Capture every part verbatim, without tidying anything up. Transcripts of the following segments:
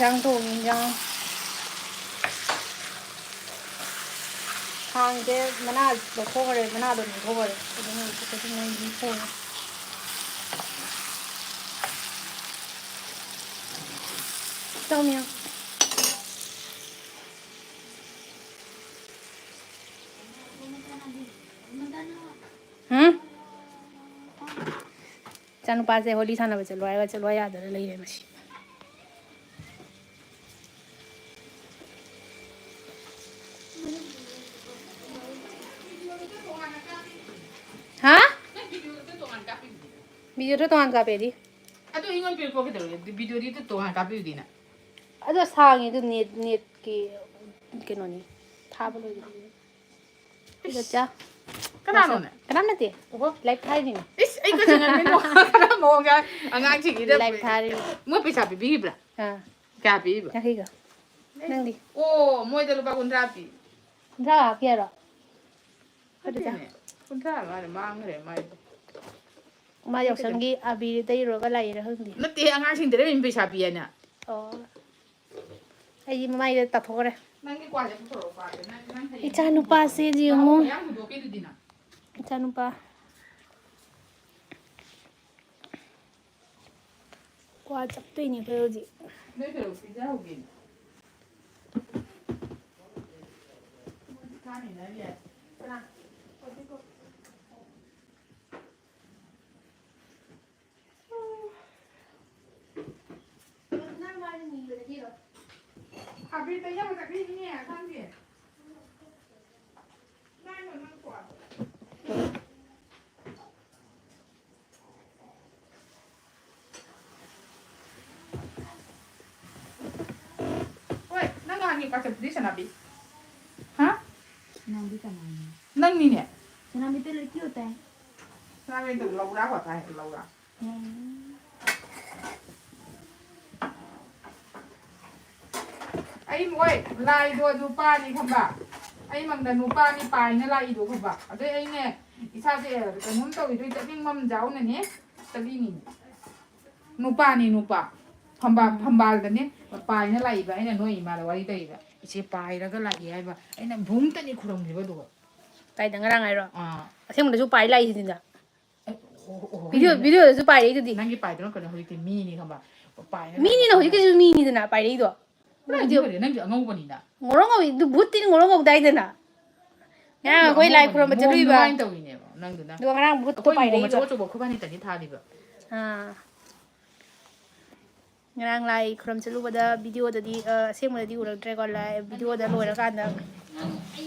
ꯏꯟꯖꯥꯡ ꯊꯣꯡꯉꯤ, ꯏꯟꯖꯥꯡ꯫ ꯈꯥꯡꯁꯦ ꯃꯅꯥ ꯂꯧꯊꯣꯛꯈ꯭ꯔꯦ, ꯃꯅꯥꯗꯣ ꯂꯧꯊꯣꯛꯈ꯭ꯔꯦ꯫ ꯑꯗꯨꯅ ꯍꯧꯖꯤꯛ ꯐꯖꯅ ꯃꯩ ꯊꯣꯡꯉꯦ꯫ ꯇꯧꯅꯤ꯫ ꯍꯨꯝ? ꯏꯆꯥꯅꯨꯄꯥꯁꯦ ꯍꯣꯂꯤ ꯁꯥꯟꯅꯕ ꯆꯠꯂꯣ ꯍꯥꯏꯔꯒ ꯆꯠꯂꯣ ꯌꯥꯗꯅ ꯂꯩꯔꯦ ꯃꯁꯤ꯫ ꯍꯥ? ꯚꯤꯗꯤꯑꯣꯗꯣ ꯇꯣꯉꯥꯟ ꯀꯥꯞꯄꯦꯗꯤ꯫ ꯑꯗꯨ ꯑꯩꯉꯣꯟꯗ ꯄꯤꯔꯛꯄ ꯀꯩꯗꯧꯔꯒꯦ? ꯑꯗꯨ ꯚꯤꯗꯤꯑꯣꯗꯤ ꯑꯗꯨ ꯇꯣꯉꯥꯟ ꯀꯥꯞꯄꯤꯕꯗꯤꯅ꯫ ꯑꯗꯣ ꯁꯥꯡꯉꯤ, ꯑꯗꯨ ꯅꯦꯠ, ꯅꯦꯠꯀꯤ ꯀꯩꯅꯣꯅꯤ꯫ ꯊꯥꯕ ꯂꯣꯏꯗ꯭ꯔꯤ꯫ ꯏꯁ, ꯏꯆꯥ꯫ ꯀꯅꯥꯅꯣꯅꯦ? ꯀꯅꯥꯝ ꯅꯠꯇꯦ꯫ ꯑꯣꯍꯣ꯫ ꯂꯥꯏꯔꯤꯛ ꯊꯥꯔꯤꯅꯦ꯫ ꯏꯁ, ꯑꯩ ꯀꯩꯁꯨ ꯉꯥꯡꯅꯤꯡꯉꯣ꯫ ꯀꯔꯝꯕ ꯃꯑꯣꯡꯒ ꯑꯉꯥꯡꯁꯤꯡꯁꯤꯗ ꯂꯥꯏꯔꯤꯛ ꯊꯥꯔꯤꯅꯦ꯫ ꯃꯣꯏ ꯄꯩꯁꯥ ꯄꯤꯕꯤꯈꯤꯕ꯭ꯔꯥ? ꯑꯥ꯫ ꯀꯌꯥ ꯄꯤꯕ? ꯌꯥꯡꯈꯩꯒ꯫ ꯅꯪꯗꯤ? ꯑꯣ, ꯃꯣꯏꯗ ꯂꯨꯄꯥ ꯀꯨꯟꯊ꯭ꯔꯥ ꯄꯤ꯫ ꯀꯨꯟꯊ꯭ꯔꯥ ꯍꯥꯞꯀꯦ ꯍꯥꯏꯔꯣ? ꯐꯔꯦꯗ꯫ ꯅꯠꯇꯦꯅꯦ, ꯀꯨꯟꯊ꯭ꯔꯥ ꯃꯥꯅ ꯃꯥꯡꯈ꯭ꯔꯦ ꯃꯥꯏꯗꯣ꯫ ꯃꯥ ꯌꯥꯎꯁꯪꯒꯤ ꯑꯕꯤꯔ ꯇꯩꯔꯨꯔꯒ ꯂꯥꯛꯏꯔꯥ ꯈꯪꯗꯦ꯫ ꯅꯠꯇꯦ, ꯑꯉꯥꯡꯁꯤꯡꯗ ꯂꯩꯔꯝꯃꯤ ꯄꯩꯁꯥ ꯄꯤꯌꯦꯅ꯫ ꯑꯣ꯫ ꯑꯩꯗꯤ ꯃꯃꯥꯏꯗ ꯇꯥꯊꯣꯛꯈ꯭ꯔꯦ꯫ ꯅꯪꯒꯤ ꯀ꯭ꯋꯥꯁꯦ ꯄꯨꯊꯣꯔꯛꯑꯣ, ꯀ꯭ꯋꯥꯁꯦ꯫ ꯅꯪ, ꯅꯪ ꯍꯌꯦꯡ ꯏꯆꯥ ꯅꯨꯄꯥꯁꯦ ꯌꯦꯡꯉꯨ꯫ ꯃꯌꯥꯝ ꯍꯨꯟꯗꯣꯛꯈꯤꯗꯨꯗꯤ ꯅꯪ꯫ ꯏꯆꯥ ꯅꯨꯄꯥ꯫ ꯀ꯭ꯋꯥ ꯆꯞꯇꯣꯏꯅꯦ ꯑꯩꯈꯣꯏ ꯍꯧꯖꯤꯛ꯫ ꯅꯣꯏ ꯁꯔꯨꯛ ꯄꯤꯖꯍꯧꯒꯦ꯫ ꯃꯣꯏꯗꯤ ꯆꯥꯃꯤꯟꯅꯔꯤ ꯌꯥꯏ꯫ ꯀꯅꯥ? ꯑꯕꯤꯔ ꯇꯩꯅꯕ ꯆꯠꯈ꯭ꯔꯤꯅꯤꯅꯦ, ꯈꯪꯗꯦ꯫ ꯅꯪꯅ ꯅꯪ ꯀ꯭ꯋꯥꯗꯣ꯫ ꯍꯣꯏ, ꯅꯪ ꯅꯍꯥꯟꯒꯤ ꯀ꯭ꯋꯥ ꯆꯠꯄꯗꯤ ꯁꯅꯥꯕꯤ? ꯍꯥ? ꯁꯅꯥꯕꯤ ꯀꯅꯥꯅꯣ? ꯅꯪꯅꯤꯅꯦ꯫ ꯁꯅꯥꯕꯤ ꯇꯣ ꯂꯩꯇꯤ ꯍꯣꯇꯥ ꯍꯦ꯫ ꯁꯅꯥꯕꯤ ꯇꯣ ꯂꯧꯔꯥ ꯍꯣꯇꯥ ꯍꯦ, ꯂꯧꯔꯥ꯫ ꯎꯝ꯫ ꯑꯩ ꯃꯣꯏ ꯂꯥꯏꯗꯣ ꯅꯨꯄꯥꯅꯤ ꯈꯪꯕ꯫ ꯑꯩ ꯃꯪꯗ ꯅꯨꯄꯥꯅꯤ ꯄꯥꯏꯅ ꯂꯥꯛꯏꯗꯣ ꯈꯪꯕ꯫ ꯑꯗꯩ ꯑꯩꯅꯦ ꯏꯁꯥꯁꯦ ꯀꯩꯅꯣꯝ ꯇꯧꯏꯗꯣꯏ ꯆꯠꯅꯤꯡꯕ ꯑꯃ ꯌꯥꯎꯅꯅꯦ ꯆꯠꯂꯤꯅꯤ꯫ ꯅꯨꯄꯥꯅꯤ ꯅꯨꯄꯥ꯫ ꯐꯝꯕꯥꯜ-, ꯎꯝ꯫ ꯐꯝꯕꯥꯜꯗꯅꯦ꯫ ꯄꯥꯏꯅ ꯂꯥꯛꯏꯕ, ꯑꯩꯅ ꯅꯣꯏ ꯏꯃꯥꯗ ꯋꯥꯔꯤ ꯇꯧꯔꯤꯕ, "ꯏꯆꯦ ꯄꯥꯏꯔꯒ ꯂꯥꯛꯏ" ꯍꯥꯏꯕ꯫ ꯑꯩꯅ ꯚꯨꯝꯇꯅꯤ ꯈꯨꯔꯨꯝꯈꯤꯕ꯫ ꯑꯗꯨꯒ ꯀꯥꯏꯗ, ꯉꯔꯥꯡ ꯍꯥꯏꯔꯣ? ꯑꯥ, ꯑꯁꯦꯡꯕꯗꯁꯨ ꯄꯥꯏ ꯂꯥꯛꯏꯁꯤꯗ꯫ ꯑꯦ, ꯑꯣ, ꯑꯣ, ꯑꯣ, ꯚꯤꯗꯤꯑꯣ ꯍꯣꯏꯅꯦ꯫ ꯚꯤꯗꯤꯑꯣꯗꯁꯨ ꯄꯥꯏꯔꯛꯏꯗꯨꯗꯤ꯫ ꯅꯪꯒꯤ ꯄꯥꯏꯗꯨꯅ ꯀꯩꯅꯣ? ꯍꯧꯖꯤꯛꯇꯤ ꯃꯤꯅꯤ ꯈꯪꯕ, ꯄꯥꯏꯅ ꯂꯥꯛꯏꯕ ꯃꯤꯅꯤꯅ ꯈꯪꯕ꯫ ꯍꯧꯖꯤꯛꯀꯤꯁꯨ ꯃꯤꯅꯤꯗꯅ ꯄꯥꯏꯔꯛꯏꯗꯣ꯫ ꯅꯪꯗꯤ ꯚꯤꯗꯤꯑꯣ ꯂꯣꯏꯔꯦ, ꯅꯪꯗꯤ ꯑꯉꯧꯕꯅꯤꯅ꯫ ꯉꯧꯔꯣꯛ ꯉꯧꯏ, ꯑꯗꯨ ꯚꯨꯠꯇꯤꯅ ꯉꯧꯔꯣꯛ ꯉꯧꯗꯥꯏꯗꯅ꯫ ꯉꯔꯥꯡ ꯅꯪꯗꯤ ꯑꯩꯈꯣꯏ ꯂꯥꯏ ꯑꯉꯧꯕꯅꯤ, ꯈꯨꯔꯨꯝꯕ ꯃꯣꯝ ꯆꯠꯂꯨꯏꯕ꯫ ꯑꯗꯨꯃꯥꯏꯅ ꯇꯧꯔꯤꯅꯦꯕ ꯅꯪꯗꯨꯅ꯫ ꯑꯗꯨꯒ ꯉꯔꯥꯡ ꯚꯨꯠꯇꯣ ꯑꯩꯈꯣꯏ ꯃꯣꯝ ꯄꯥꯏꯔꯛꯏꯕ꯫ ꯑꯆꯧ ꯑꯆꯧꯕ ꯑꯩꯈꯣꯏꯕꯥꯅꯤꯇꯅꯤ ꯊꯥꯔꯤꯕ꯫ ꯑꯥ꯫ ꯉꯔꯥꯡ ꯂꯥꯏ ꯈꯨꯔꯨꯝ ꯆꯠꯂꯨꯕꯗ ꯚꯤꯗꯤꯑꯣꯗꯗꯤ, ꯑ, ꯑꯁꯦꯡꯕꯗꯗꯤ ꯎꯔꯛꯇ꯭ꯔꯦꯀꯣ, ꯂꯥꯏ ꯚꯤꯗꯤꯑꯣꯗ ꯂꯣꯏꯔꯀꯥꯟꯗ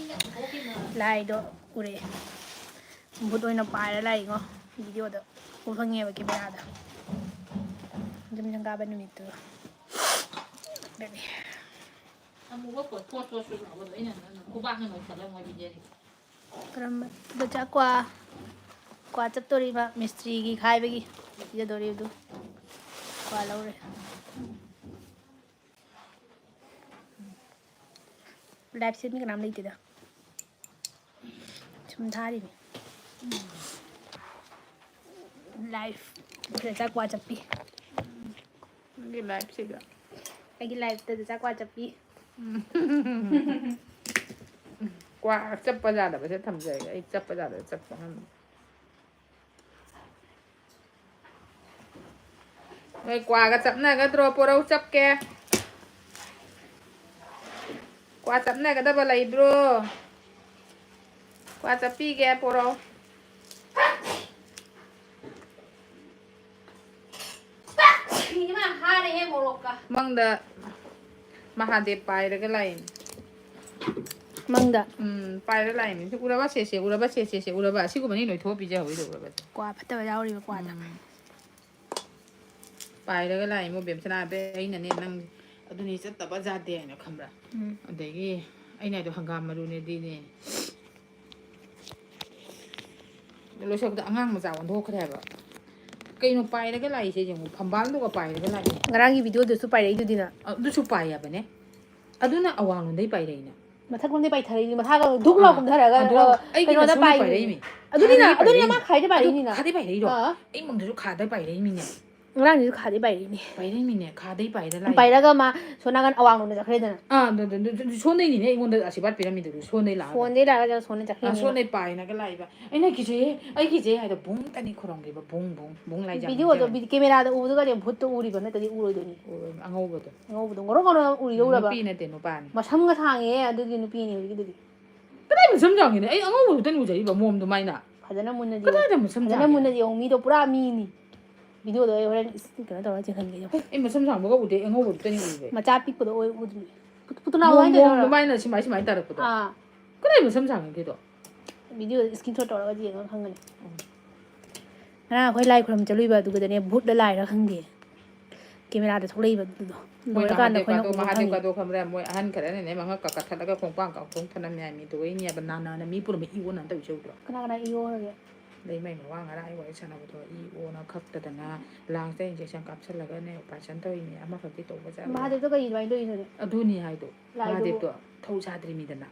ꯂꯥꯏꯗꯣ ꯎꯔꯛꯑꯦ꯫ ꯚꯨꯠ ꯑꯣꯏꯅ ꯄꯥꯏꯔ ꯂꯥꯛꯏꯉꯣ ꯚꯤꯗꯤꯑꯣꯗ꯫ ꯎ ꯐꯪꯉꯦꯕ ꯀꯦꯃꯦꯔꯥꯗ꯫ ꯖꯝ ꯖꯝ ꯀꯥꯕ ꯅꯨꯃꯤꯠꯇꯨ꯫ ꯑꯗꯨꯅꯤ꯫ ꯑꯃꯨꯕ ꯄꯣꯠ ꯊꯣꯠ ꯊꯣꯠ ꯁꯨ ꯂꯥꯎꯕꯗꯣ ꯑꯩꯅ ꯅꯪꯅ ꯈꯨꯕꯥꯛꯅ ꯅꯣꯏꯈꯠꯂ ꯃꯣꯏ ꯄꯤꯖꯔꯤ꯫ ꯀꯔꯝꯕ? ꯗꯣ ꯆꯥꯛ ꯀ꯭ꯋꯥ, ꯀ꯭ꯋꯥ ꯆꯞꯇꯣꯔꯤꯕ ꯃꯤꯁꯇ꯭ꯔꯤꯒꯤ ꯈꯥꯏꯕꯒꯤ ꯄꯤꯖꯗꯣꯔꯤꯕꯗꯨ꯫ ꯀ꯭ꯋꯥ ꯂꯧꯔꯦ꯫ ꯂꯥꯏꯞꯁꯦ ꯃꯤ ꯀꯅꯥꯝ ꯂꯩꯇꯦꯗ꯫ ꯁꯨꯝ ꯊꯥꯔꯤꯅꯤ꯫ ꯂꯥꯏꯐ꯫ ꯁꯤꯗ ꯆꯥꯛ ꯀ꯭ꯋꯥ ꯆꯞꯄꯤ꯫ ꯅꯪꯒꯤ ꯂꯥꯏꯐꯁꯤꯒ꯫ ꯑꯩꯒꯤ ꯂꯥꯏꯐꯇ ꯆꯥꯛ ꯀ꯭ꯋꯥ ꯆꯞꯄꯤ꯫ ꯀ꯭ꯋꯥ ꯆꯞꯄ ꯌꯥꯗꯕꯁꯦ ꯊꯝꯖꯔꯒꯦ꯫ ꯑꯩ ꯆꯞꯄ ꯌꯥꯗꯕ ꯆꯞꯄ ꯉꯝꯗꯦ꯫ ꯅꯣꯏ ꯀ꯭ꯋꯥꯒ ꯆꯞꯅꯒꯗ꯭ꯔꯣ? ꯄꯣꯔꯧ ꯆꯞꯀꯦ꯫ ꯀ꯭ꯋꯥ ꯆꯞꯅꯒꯗꯕ ꯂꯩꯕ꯭ꯔꯣ? ꯀ꯭ꯋꯥ ꯆꯞꯄꯤꯒꯦ, ꯄꯣꯔꯧ꯫ ꯏꯃꯥ, ꯍꯥꯔꯦꯍꯦ ꯃꯣꯔꯣꯛꯀ꯫ ꯃꯪꯗ ꯃꯍꯥꯗꯦꯕ ꯄꯥꯏꯔꯒ ꯂꯥꯛꯏꯅꯦ꯫ ꯃꯪꯗ꯫ ꯎꯝ, ꯄꯥꯏꯔ ꯂꯥꯛꯏꯅꯦ꯫ ꯁꯤ ꯎꯔꯕ? ꯁꯦ, ꯁꯦ, ꯎꯔꯕ? ꯁꯦ, ꯁꯦ, ꯁꯦ, ꯎꯔꯕ? ꯑꯁꯤꯒꯨꯝꯕꯅꯤ ꯅꯣꯏꯊꯣꯛꯑ ꯄꯤꯖꯍꯧꯔꯤꯗꯣ, ꯎꯔꯕ? ꯁꯦ꯫ ꯀ꯭ꯋꯥ ꯐꯠꯇꯕ ꯌꯥꯎꯔꯤꯕ ꯀ꯭ꯋꯥꯗ꯫ ꯎꯝ꯫ ꯄꯥꯏꯔꯒ ꯂꯥꯛꯏꯃꯣ ꯕꯦꯝꯁꯅꯥ꯫ ꯑꯕꯦ, ꯑꯩꯅꯅꯦ ꯅꯪ ꯑꯗꯨꯅꯤ ꯆꯠꯇꯕ ꯌꯥꯗꯦ ꯍꯥꯏꯅ ꯈꯟꯕ꯭ꯔꯥ? ꯎꯝ꯫ ꯑꯗꯒꯤ ꯑꯩꯅ ꯍꯥꯏꯗꯣ ꯍꯪꯒꯥꯝ ꯃꯔꯨꯅꯦꯗꯤꯅꯦ꯫ ꯂꯣꯏꯁꯜꯂꯛꯄꯗ ꯑꯉꯥꯡ ꯃꯆꯥ ꯑꯣꯟꯊꯣꯛꯈ꯭ꯔꯦ ꯍꯥꯏꯕ꯫ ꯀꯩꯅꯣ ꯄꯥꯏꯔꯒ ꯂꯥꯛꯏꯁꯦ ꯌꯦꯡꯉꯨ, ꯐꯝꯕꯥꯜꯗꯨꯒ ꯄꯥꯏꯔꯒ ꯂꯥꯛꯏ꯫ ꯉꯔꯥꯡꯒꯤ ꯚꯤꯗꯤꯑꯣꯗꯁꯨ ꯄꯥꯏꯔꯛꯏꯗꯨꯗꯤꯅ꯫ ꯑꯗꯨꯁꯨ ꯄꯥꯏ ꯍꯥꯏꯕꯅꯦ꯫ ꯑꯗꯨꯅ ꯑꯋꯥꯡꯂꯣꯝꯗꯩ ꯄꯥꯏꯔꯛꯏꯅꯦ꯫ ꯃꯊꯛꯂꯣꯝꯗꯩ ꯄꯥꯏꯊꯔꯛꯏꯅꯤ, ꯃꯈꯥꯒ ꯙꯨꯛ ꯑꯥ, ꯂꯥꯎ ꯀꯨꯝꯊꯔꯒ, ꯑꯗꯣ ꯑ, ꯑꯩꯒꯤ ꯀꯩꯅꯣꯗ ꯅꯁꯨꯅ ꯄꯥꯏꯈ꯭ꯔꯤꯅꯤ꯫ ꯄꯥꯏꯔꯛꯏꯃꯤ꯫ ꯑꯗꯨꯅꯤꯅ, ꯈꯥꯗꯩ ꯑꯗꯨꯅꯤꯅ ꯄꯥꯏꯔꯛꯏꯃꯤ꯫ ꯃꯥ ꯈꯥꯏꯗ ꯑꯗꯨ ꯄꯥꯏꯔꯛꯏꯅꯤꯅ꯫ ꯈꯥꯗꯩ ꯄꯥꯏꯔꯛꯏꯔꯣ? ꯑꯥ꯫ ꯑꯩ ꯃꯪꯗꯁꯨ ꯈꯥꯗꯩ ꯄꯥꯏꯔꯛꯏꯃꯤꯅꯦ꯫ ꯉꯔꯥꯡꯗꯨꯁꯨ ꯈꯥꯗꯩ ꯄꯥꯏꯔꯛꯏꯅꯦ꯫ ꯄꯥꯏꯔꯛꯏꯅꯤꯅꯦ, ꯈꯥꯗꯩ ꯄꯥꯏꯔ ꯂꯥꯛꯏ꯫ ꯄꯥꯏꯔꯒ ꯃꯥ ꯁꯣꯝ ꯅꯥꯀꯟ ꯑꯋꯥꯡꯂꯣꯝꯗ ꯆꯠꯈ꯭ꯔꯦꯗꯅ꯫ ꯑꯥ, ꯑꯗꯨ, ꯑꯗꯨ, ꯑꯗꯨ, ꯑꯗꯨ ꯁꯣꯟꯗꯩꯅꯤꯅꯦ ꯑꯩꯉꯣꯟꯗ ꯑꯁꯤꯕꯥꯠ ꯄꯤꯔꯝꯃꯤꯗꯨ, ꯁꯣꯟꯗꯩ ꯂꯥꯛꯑꯒ꯫ ꯐꯣꯟꯗꯩ ꯂꯥꯛꯑꯒ ꯁꯣꯝꯗ ꯑꯥ, ꯆꯠꯈ꯭ꯔꯦꯅꯦ꯫ ꯁꯣꯟꯗꯩ ꯄꯥꯏꯅꯒ ꯂꯥꯛꯏꯕ꯫ ꯑꯩꯅ ꯀꯤꯖꯩꯍꯦ, ꯑꯩ ꯀꯤꯖꯩ ꯍꯥꯏꯗꯣ ꯕꯨꯡꯇꯅꯤ ꯈꯨꯔꯝꯈꯤꯕ, ꯕꯨꯡ, ꯕꯨꯡ, ꯕꯨꯡ ꯂꯥꯏꯖꯥꯡ ꯚꯤꯗꯤꯑꯣꯗꯣ ꯅꯤꯡꯁꯤꯡꯉꯦ꯫ ꯀꯦꯃꯦꯔꯥꯗ ꯎꯕꯗꯨꯒꯗꯤ ꯚꯨꯠꯇꯣ ꯎꯔꯤꯕ ꯅꯠꯇ꯭ꯔꯗꯤ ꯎꯔꯣꯏꯗꯣꯏꯅꯤ꯫ ꯎꯔꯣꯏ, ꯑꯉꯧꯕꯗꯣ꯫ ꯑꯉꯧꯕꯗꯣ ꯉꯧꯔꯣꯛ ꯉꯧꯔꯣꯛ ꯎꯔꯤꯗꯣ ꯎꯔꯕ? ꯅꯨꯄꯤ ꯅꯠꯇꯦ, ꯅꯨꯄꯥꯅꯤ꯫ ꯃꯁꯝꯒ ꯁꯥꯡꯉꯦ ꯑꯗꯨꯒꯤ ꯅꯨꯄꯤꯅꯦ ꯍꯧꯖꯤꯛꯀꯤꯗꯨꯗꯤ꯫ ꯀꯗꯥꯏ ꯃꯁꯝ ꯁꯥꯡꯉꯤꯅꯣ? ꯑꯩ ꯑꯉꯧꯕ ꯈꯛꯇꯅꯤ ꯎꯖꯔꯤꯕ ꯃꯣꯝ ꯑꯗꯨꯃꯥꯏꯅ꯫ ꯐꯖꯅ ꯃꯨꯟꯅꯗꯤ ꯀꯗꯥꯏꯗ ꯌꯦꯡꯉꯨ꯫ ꯃꯁꯝ ꯐꯖꯅ ꯁꯥꯡꯉꯤꯅꯣ? ꯃꯨꯟꯅꯗꯤ ꯌꯦꯡꯉꯨ꯫ ꯃꯤꯗꯣ ꯄꯨꯔꯥ ꯃꯤꯅꯤ꯫ ꯚꯤꯗꯤꯑꯣꯗꯣ ꯑꯩ ꯍꯣꯔꯦꯟ ꯏꯁ-, ꯀꯩꯅꯣ ꯇꯧꯔꯒ ꯆꯤꯡꯍꯟꯒꯦ ꯌꯦꯡꯉꯨ꯫ ꯑꯩ ꯃꯁꯝ ꯁꯥꯡꯕꯒ ꯎꯗꯦ, ꯑꯉꯧꯕ ꯈꯛꯇꯅꯤ ꯎꯔꯤꯁꯦ꯫ ꯃꯆꯥ ꯄꯤꯛꯄꯗꯣ ꯑꯣꯏ ꯎꯗ꯭ꯔꯤ꯫ ꯄꯨ-, ꯄꯨꯇꯅꯥ ꯃꯣꯝ, ꯑꯗꯨꯃꯥꯏꯅ ꯃꯣꯝ ꯇꯧꯔꯒ꯫ ꯑꯗꯨꯃꯥꯏꯅ ꯁꯨꯃꯥꯏ, ꯁꯨꯃꯥꯏꯅ ꯇꯥꯔꯛꯄꯗꯣ꯫ ꯑꯥ꯫ ꯀꯗꯥꯏ ꯃꯁꯝ ꯁꯥꯡꯉꯤꯅꯣ? ꯚꯤꯗꯤꯑꯣꯗ screenshot ꯇꯧꯔꯒ ꯌꯦꯡꯉꯒ ꯈꯪꯒꯅꯤ꯫ ꯉꯔꯥꯡ ꯑꯩꯈꯣꯏ ꯂꯥꯏ ꯈꯨꯔꯨꯝ ꯆꯠꯂꯨꯏꯕ ꯑꯗꯨꯒꯗꯅꯦ ꯚꯨꯠꯂ ꯂꯥꯏꯔ ꯈꯪꯗꯦ꯫ ꯀꯦꯃꯦꯔꯥꯗꯣ ꯊꯣꯛꯂꯛꯏꯕ ꯑꯗꯨꯗꯣ꯫ ꯃꯣꯏ ꯂꯣꯏꯔꯀꯥꯟꯗ ꯑꯩꯈꯣꯏꯅ ꯃꯍꯥꯗꯦꯕꯀꯥꯗꯣ, ꯎꯕ ꯈꯪꯉꯤ꯫ ꯃꯍꯥꯗꯦꯕꯀꯥꯗꯣ ꯈꯪꯕ꯭ꯔꯥ? ꯃꯣꯏ ꯑꯍꯟ ꯈꯔꯅꯅꯦ ꯃꯉꯛꯀ ꯀꯛꯊꯠꯂꯒ ꯈꯣꯡꯄꯥꯡ ꯀꯥꯎꯊꯣꯡ ꯊꯅꯝꯃꯦ ꯍꯥꯏ ꯃꯤ꯫ ꯑꯗꯨꯒꯩꯅꯦꯕ ꯅꯥ ꯅꯥꯅ ꯃꯤ ꯄꯨꯝꯅꯃꯛ ꯏ ꯑꯣꯟꯅ ꯇꯧꯔꯤꯁꯦ ꯎꯗ꯭ꯔꯣ? ꯀꯅꯥ ꯀꯅꯥ ꯏ ꯑꯣꯔꯒꯦ? ꯑꯗꯩ ꯃꯩ ꯃꯋꯥ ꯉꯔꯥꯡ ꯑꯩ ꯋꯥꯔꯤ ꯁꯥꯟꯅꯕꯗꯣ ꯏ ꯑꯣꯅ ꯈꯛꯇꯗꯅ lungs ꯇ injection ꯀꯥꯞꯁꯜꯂꯒꯅꯦ operation ꯇꯧꯔꯤꯅꯦ꯫ ꯑꯃꯈꯛꯇꯤ ꯇꯧꯕ ꯆꯠꯂꯦ꯫ ꯃꯍꯥꯗꯦꯕꯇꯣ ꯀꯩ ꯑꯗꯨꯃꯥꯏꯅ ꯇꯧꯔꯤꯅꯣꯅꯦ? ꯑꯗꯨꯅꯤ ꯍꯥꯏꯗꯣ꯫ ꯂꯥꯏꯗꯨꯕꯨ꯫ ꯃꯍꯥꯗꯦꯕꯇꯣ ꯊꯧ ꯁꯥꯗ꯭ꯔꯤꯃꯤꯗꯅ꯫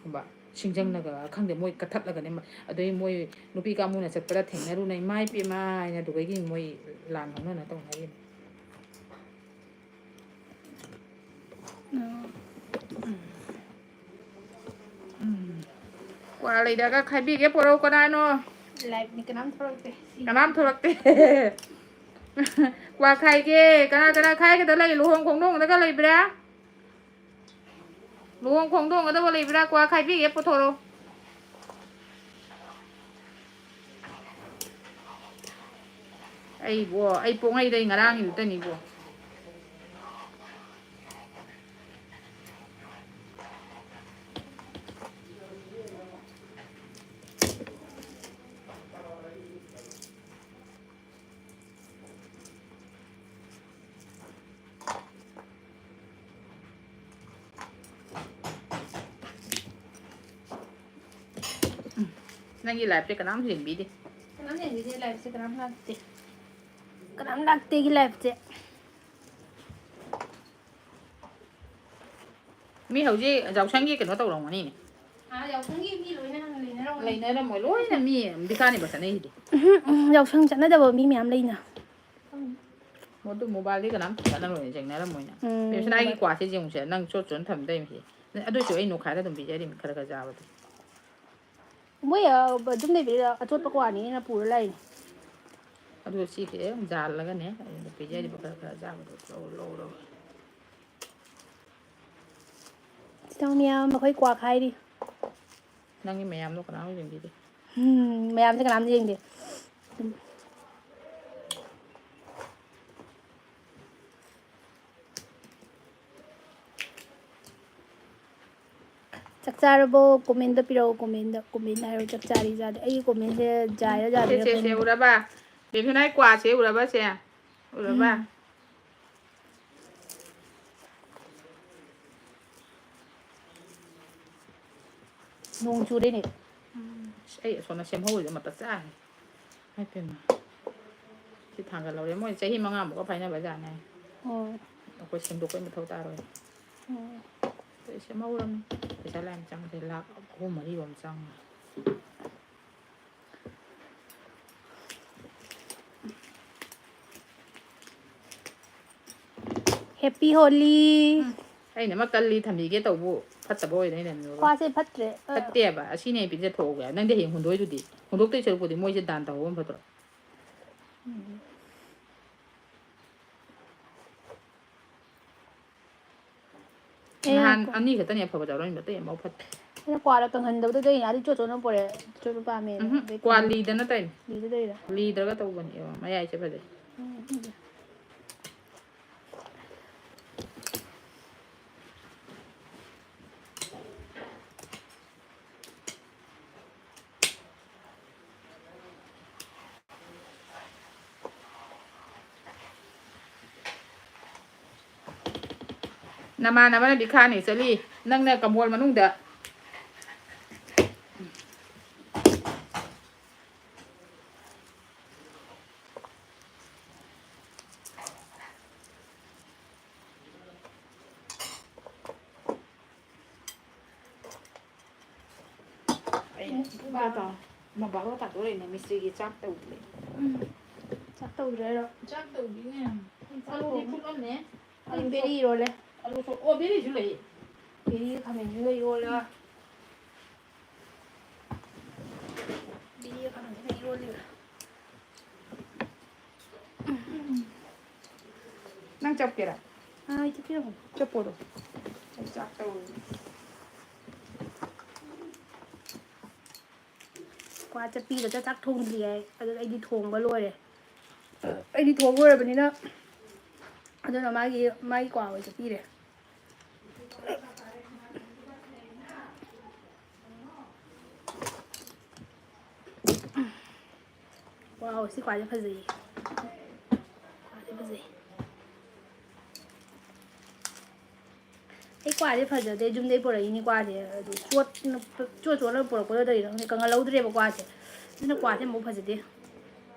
ꯈꯪꯕ? ꯁꯤꯡꯖꯪꯅꯒ ꯈꯪꯗꯦ ꯃꯣꯏ ꯀꯠꯊꯠꯂꯒꯅꯦ꯫ ꯃ-, ꯑꯗꯩ ꯃꯣꯏ ꯅꯨꯄꯤ ꯀꯥꯡꯕꯨꯅ ꯆꯠꯄꯗ ꯊꯦꯡꯅꯔꯨꯅ ꯏꯃꯥ ꯏꯄꯦꯝꯃ ꯍꯥꯏꯅ ꯑꯗꯨꯒꯩꯒꯤ ꯃꯣꯏ ꯂꯥꯟ ꯂꯧꯅꯅ ꯇꯧꯅꯔꯤꯅꯤ꯫ ꯎꯝ꯫ ꯀ꯭ꯋꯥ ꯂꯩꯔꯒ ꯈꯥꯏꯕꯤꯒꯦ ꯄꯣꯔꯧ ꯀꯅꯥꯅꯣ? Live ꯅꯤ, ꯀꯅꯥꯝ ꯊꯣꯛꯂꯛꯇꯦ꯫ ꯀꯅꯥꯝ ꯊꯣꯛꯂꯛꯇꯦ꯫ ꯀ꯭ꯋꯥ ꯈꯥꯏꯒꯦ꯫ ꯀꯅꯥ ꯀꯅꯥ ꯈꯥꯏꯒꯗ ꯂꯩ? ꯂꯨꯍꯣꯡ ꯈꯣꯡꯗꯣꯡꯒꯗꯒ ꯂꯩꯕ꯭ꯔꯥ? ꯂꯨꯍꯣꯡ ꯈꯣꯡꯗꯣꯡꯒꯗꯕ ꯂꯩꯕ꯭ꯔꯥ? ꯀ꯭ꯋꯥ ꯈꯥꯏꯕꯤꯒꯦ ꯄꯨꯊꯣꯔꯛꯑꯣ꯫ ꯑꯩꯕꯣ, ꯑꯩ ꯄꯣꯛꯉꯩꯗꯩ ꯉꯔꯥꯡꯒꯤꯗꯨꯇꯅꯤꯕꯣ꯫ ꯅꯪꯒꯤ live ꯁꯦ ꯀꯅꯥꯝ ꯌꯦꯡꯕꯤꯗꯦ꯫ ꯀꯅꯥꯝ ꯌꯦꯡꯕꯤꯗꯦ, live ꯁꯦ ꯀꯅꯥꯝ ꯂꯥꯛꯇꯦ꯫ ꯀꯅꯥꯝ ꯂꯥꯛꯇꯦ ꯑꯩꯒꯤ live ꯁꯦ꯫ ꯃꯤ ꯍꯧꯖꯤꯛ ꯌꯥꯎꯁꯪꯒꯤ ꯀꯩꯅꯣ ꯇꯧꯔꯝꯒꯅꯤꯅꯦ꯫ ꯑꯥ, ꯌꯥꯎꯁꯪꯒꯤ ꯃꯤ ꯂꯣꯏꯅ ꯂꯩꯅꯔꯝꯒꯅꯤ꯫ ꯂꯩꯅꯔꯝꯃꯣꯏ, ꯂꯣꯏꯅ ꯃꯤ ꯕꯤꯀꯥꯅꯤꯕ ꯆꯠꯅꯩꯁꯤꯗꯤ꯫ ꯎꯝ, ꯎꯝ, ꯌꯥꯎꯁꯪ ꯆꯠꯅꯗꯕ ꯃꯤ ꯃꯌꯥꯝ ꯂꯩꯅ꯫ ꯃꯗꯨ ꯃꯣꯕꯥꯏꯜꯗꯤ ꯀꯅꯥꯝ ꯆꯠꯅꯔꯣꯏꯅꯦ, ꯆꯦꯡꯅꯔꯝꯃꯣꯏꯅ꯫ ꯎꯝ, ꯕꯦꯝꯁꯅꯥꯒꯤ ꯃꯣꯕꯥꯏꯜ꯫ ꯀ꯭ꯋꯥꯁꯦ ꯌꯦꯡꯉꯨꯁꯦ, ꯅꯪ ꯆꯣꯠ ꯆꯣꯠꯅ ꯊꯝꯗꯣꯏꯅꯤ꯫ ꯑꯗꯨꯏꯁꯨ ꯑꯩ ꯅꯣꯛꯈꯥꯏꯔꯒ ꯑꯗꯨꯝ ꯄꯤꯖꯔꯤꯃꯤ, ꯈꯔ ꯈꯔ ꯆꯥꯕꯗꯤ꯫ ꯃꯣꯏ, ꯑ, ꯑꯗꯨꯝ ꯂꯩꯕꯤꯔ ꯑꯆꯣꯠꯄ ꯀ꯭ꯋꯥꯅꯤꯅ ꯄꯨꯔ ꯂꯥꯛꯏꯅꯦ꯫ ꯑꯗꯨꯒ ꯁꯤ ꯈꯤꯇꯪ ꯌꯥꯜꯂꯒꯅꯦ ꯑꯩꯅ ꯄꯤꯖꯔꯤꯕ ꯈꯔ ꯈꯔ ꯆꯥꯕꯗꯣ ꯂꯧ-, ꯂꯧꯔꯒ꯫ ꯁꯤꯗ ꯃꯌꯥꯝ ꯑꯩꯈꯣꯏ ꯀ꯭ꯋꯥ ꯈꯥꯏꯔꯤ꯫ ꯅꯪꯒꯤ ꯃꯌꯥꯝꯗꯣ ꯀꯅꯥꯝ ꯌꯦꯡꯕꯤꯗꯦ꯫ ꯎꯝ, ꯃꯌꯥꯝꯁꯦ ꯀꯅꯥꯝ ꯌꯦꯡꯗꯦ꯫ ꯆꯥꯛ ꯆꯥꯔꯕꯣ? ꯀꯣꯃꯦꯟꯗ ꯄꯤꯔꯛꯑꯣ, ꯀꯣꯃꯦꯟꯗ, ꯀꯣꯃꯦꯟꯗ ꯍꯥꯏꯔꯣ, ꯆꯥꯛ ꯆꯥꯔꯤ ꯆꯥꯗꯦ꯫ ꯑꯩꯒꯤ ꯀꯣꯃꯦꯟꯁꯦ ꯖꯥꯏꯔ ꯁꯦ, ꯖꯥꯗ꯭ꯔꯤꯔ ꯁꯦ, ꯁꯦ, ꯈꯪꯗꯦ꯫ ꯎꯔꯕ? ꯕꯦꯝꯁꯅꯥꯏ ꯀ꯭ꯋꯥꯁꯦ ꯎꯔꯕ ꯁꯦ? ꯎꯔꯕ? ꯎꯝ꯫ ꯅꯣꯡ ꯆꯨꯔꯦꯅꯦ꯫ ꯎꯝ, ꯑꯁ, ꯑꯩ ꯑꯁꯣꯝꯗ ꯁꯦꯝꯍꯧꯔꯤꯗꯣ ꯃꯇꯠ ꯆꯥꯔꯦ꯫ ꯏꯃꯥꯏ ꯄꯦꯝꯃ꯫ ꯁꯤ ꯊꯥꯡꯒꯠꯍꯧꯔꯦ꯫ ꯃꯣꯏ ꯆꯍꯤ ꯃꯉꯥꯃꯨꯛꯀ ꯄꯥꯏꯅꯕ ꯖꯥꯠꯅꯦ꯫ ꯍꯣꯏ꯫ ꯑꯩꯈꯣꯏ ꯁꯦꯡꯗꯣꯛꯄꯩ ꯃꯊꯧ ꯇꯥꯔꯣꯏ꯫ ꯍꯣꯏ꯫ ꯑꯩ ꯁꯦꯝꯍꯧꯔꯝꯅꯤ꯫ ꯄꯩꯁꯥ ꯂꯥꯏ ꯌꯥꯝ ꯆꯪꯉꯦ꯫ ꯂꯥꯛ ꯑꯍꯨꯝ ꯃꯔꯤꯔꯣꯝ ꯆꯪꯉꯦ꯫ Happy Holi꯫ ꯎꯝ꯫ ꯑꯩꯅ ꯑꯃ ꯀꯜꯂꯤ ꯊꯝꯕꯤꯒꯦ ꯇꯧꯕꯨ ꯐꯠꯇꯕ ꯑꯣꯏꯅ ꯑꯩꯅ ꯅꯣꯏꯕ꯫ ꯈ꯭ꯋꯥꯁꯦ ꯐꯠꯇ꯭ꯔꯦ꯫ ꯑ꯫ ꯐꯠꯇꯦꯕ꯫ ꯑꯁꯤꯅꯦ ꯑꯩ ꯄꯤꯖꯊꯣꯛꯎꯒꯦ꯫ ꯅꯪꯗꯤ ꯍꯌꯦꯡ ꯍꯨꯟꯗꯣꯛꯏꯗꯨꯗꯤ꯫ ꯍꯨꯟꯗꯣꯛꯇꯣꯏ ꯁꯔꯨꯛꯄꯨꯗꯤ ꯃꯣꯏꯁꯦ ꯗꯥꯟ ꯇꯧꯍꯧꯕꯅ ꯐꯠꯇ꯭ꯔꯣ? ꯎꯝ꯫ ꯑꯦ, ꯅꯍꯥꯟ ꯀꯣ-, ꯑꯅꯤ ꯈꯛꯇꯅꯦ ꯑꯐꯕ ꯌꯥꯎꯔꯝꯃꯤꯕ, ꯑꯇꯩ ꯑꯃꯐꯥꯎ ꯐꯠꯇꯦ꯫ ꯑꯩꯅ ꯀ꯭ꯋꯥꯗ ꯀꯪꯍꯟꯗꯕꯗꯨꯗ ꯑꯩꯅ ꯑꯥꯗꯩ ꯆꯣꯠ ꯆꯣꯠꯅ ꯄꯣꯔꯛꯑꯦ, ꯆꯣꯠ ꯆꯣꯠ ꯄꯥꯝꯃꯦꯅ꯫ ꯎꯝꯍꯨꯝ, ꯑꯗꯩ ꯀ꯭ꯋꯥ ꯀꯪꯍꯟ-, ꯂꯤꯗꯅ ꯇꯧꯔꯤꯅꯤ꯫ ꯂꯤꯗ ꯇꯧꯔꯤꯔꯥ? ꯂꯤꯗ꯭ꯔꯒ ꯇꯧꯕꯅꯦꯕ, ꯃꯌꯥꯏꯁꯦ ꯐꯖꯩ꯫ ꯎꯝ, ꯎꯝ꯫ ꯅꯃꯥꯟꯅꯕꯅ ꯕꯤꯈꯥꯅꯤ ꯆꯠꯂꯤ, ꯅꯪꯅ ꯀꯝꯕꯣꯜ ꯃꯅꯨꯡꯗ꯫ ꯄꯨꯡ ꯀꯌꯥ ꯇꯥ-, ꯃꯥ ꯕꯥꯔꯣ ꯇꯥꯗꯣꯔꯦꯅꯦ, ꯃꯤꯁꯇ꯭ꯔꯤꯒꯤ ꯆꯥꯛ ꯇꯧꯗ꯭ꯔꯦ꯫ ꯎꯝ꯫ ꯆꯥꯛ ꯇꯧꯗ꯭ꯔꯦ ꯍꯥꯏꯔꯣ? ꯆꯥꯛ ꯇꯧꯗ꯭ꯔꯤꯅꯦ꯫ ꯆꯥꯛ ꯑꯂꯨꯗꯤ ꯊꯣꯡꯉꯦ꯫ ꯐꯨꯠꯂꯝꯃꯦ꯫ ꯑꯩ ꯑꯂꯨ ꯕꯦꯔꯤ ꯁꯣꯛ-, ꯏꯔꯣꯜꯂꯦ꯫ ꯑꯂꯨ ꯁꯣꯛ-, ꯑꯣ, ꯕꯦꯔꯤꯁꯨ ꯂꯩ꯫ ꯕꯦꯔꯤꯒ ꯈꯥꯃꯦꯟꯁꯤꯒ ꯏꯔꯣꯜꯂꯦ꯫ ꯕꯦꯔꯤꯒ ꯈꯥꯃꯦꯟꯁꯤꯒ ꯏꯔꯣꯜꯂꯦ꯫ ꯅꯪ ꯆꯠꯀꯦꯔꯥ? ꯑꯥ, ꯑꯩ ꯆꯠꯀꯦ ꯇꯧꯕꯅꯦ꯫ ꯆꯠꯄꯣꯗꯣ꯫ ꯑꯩ ꯆꯥꯛ ꯇꯧꯔꯨꯒꯦ꯫ ꯀ꯭ꯋꯥ ꯆꯠꯄꯤꯒꯗ ꯆꯥꯛ ꯊꯣꯡꯗ꯭ꯔꯤ ꯍꯥꯏ꯫ ꯑꯗꯨ ꯑꯩꯗꯤ ꯊꯣꯡꯕ ꯂꯣꯏꯔꯦ꯫ ꯑꯩꯗꯤ ꯊꯣꯡ ꯂꯣꯏꯔꯕꯅꯤꯅ, ꯑꯗꯨꯅ ꯃꯥꯒꯤ, ꯃꯥꯒꯤ ꯀ꯭ꯋꯥ ꯑꯣꯏ ꯆꯠꯄꯤꯔꯦ꯫ ꯋꯥꯎ, ꯁꯤ ꯀ꯭ꯋꯥꯁꯦ ꯐꯖꯩꯌꯦ꯫ ꯀ꯭ꯋꯥꯁꯦ ꯐꯖꯩ꯫ ꯑꯩ ꯀ꯭ꯋꯥꯁꯦ ꯐꯖꯗꯦ, ꯌꯨꯝꯗꯩ ꯄꯨꯔꯛꯏꯅꯤ ꯀ꯭ꯋꯥꯁꯦ꯫ ꯑꯗꯨ ꯆꯣꯠꯅ, ꯆꯣꯠ ꯆꯣꯠꯅ ꯄꯨꯔꯛꯄꯗꯣ ꯇꯧꯔꯤꯔꯣ ꯈꯪꯗꯦ, ꯀꯪꯍꯜꯍꯧꯗ꯭ꯔꯦꯕ ꯀ꯭ꯋꯥꯁꯦ꯫ ꯑꯗꯨꯅ ꯀ꯭ꯋꯥꯁꯦ ꯑꯃꯨꯛ ꯐꯖꯗꯦ꯫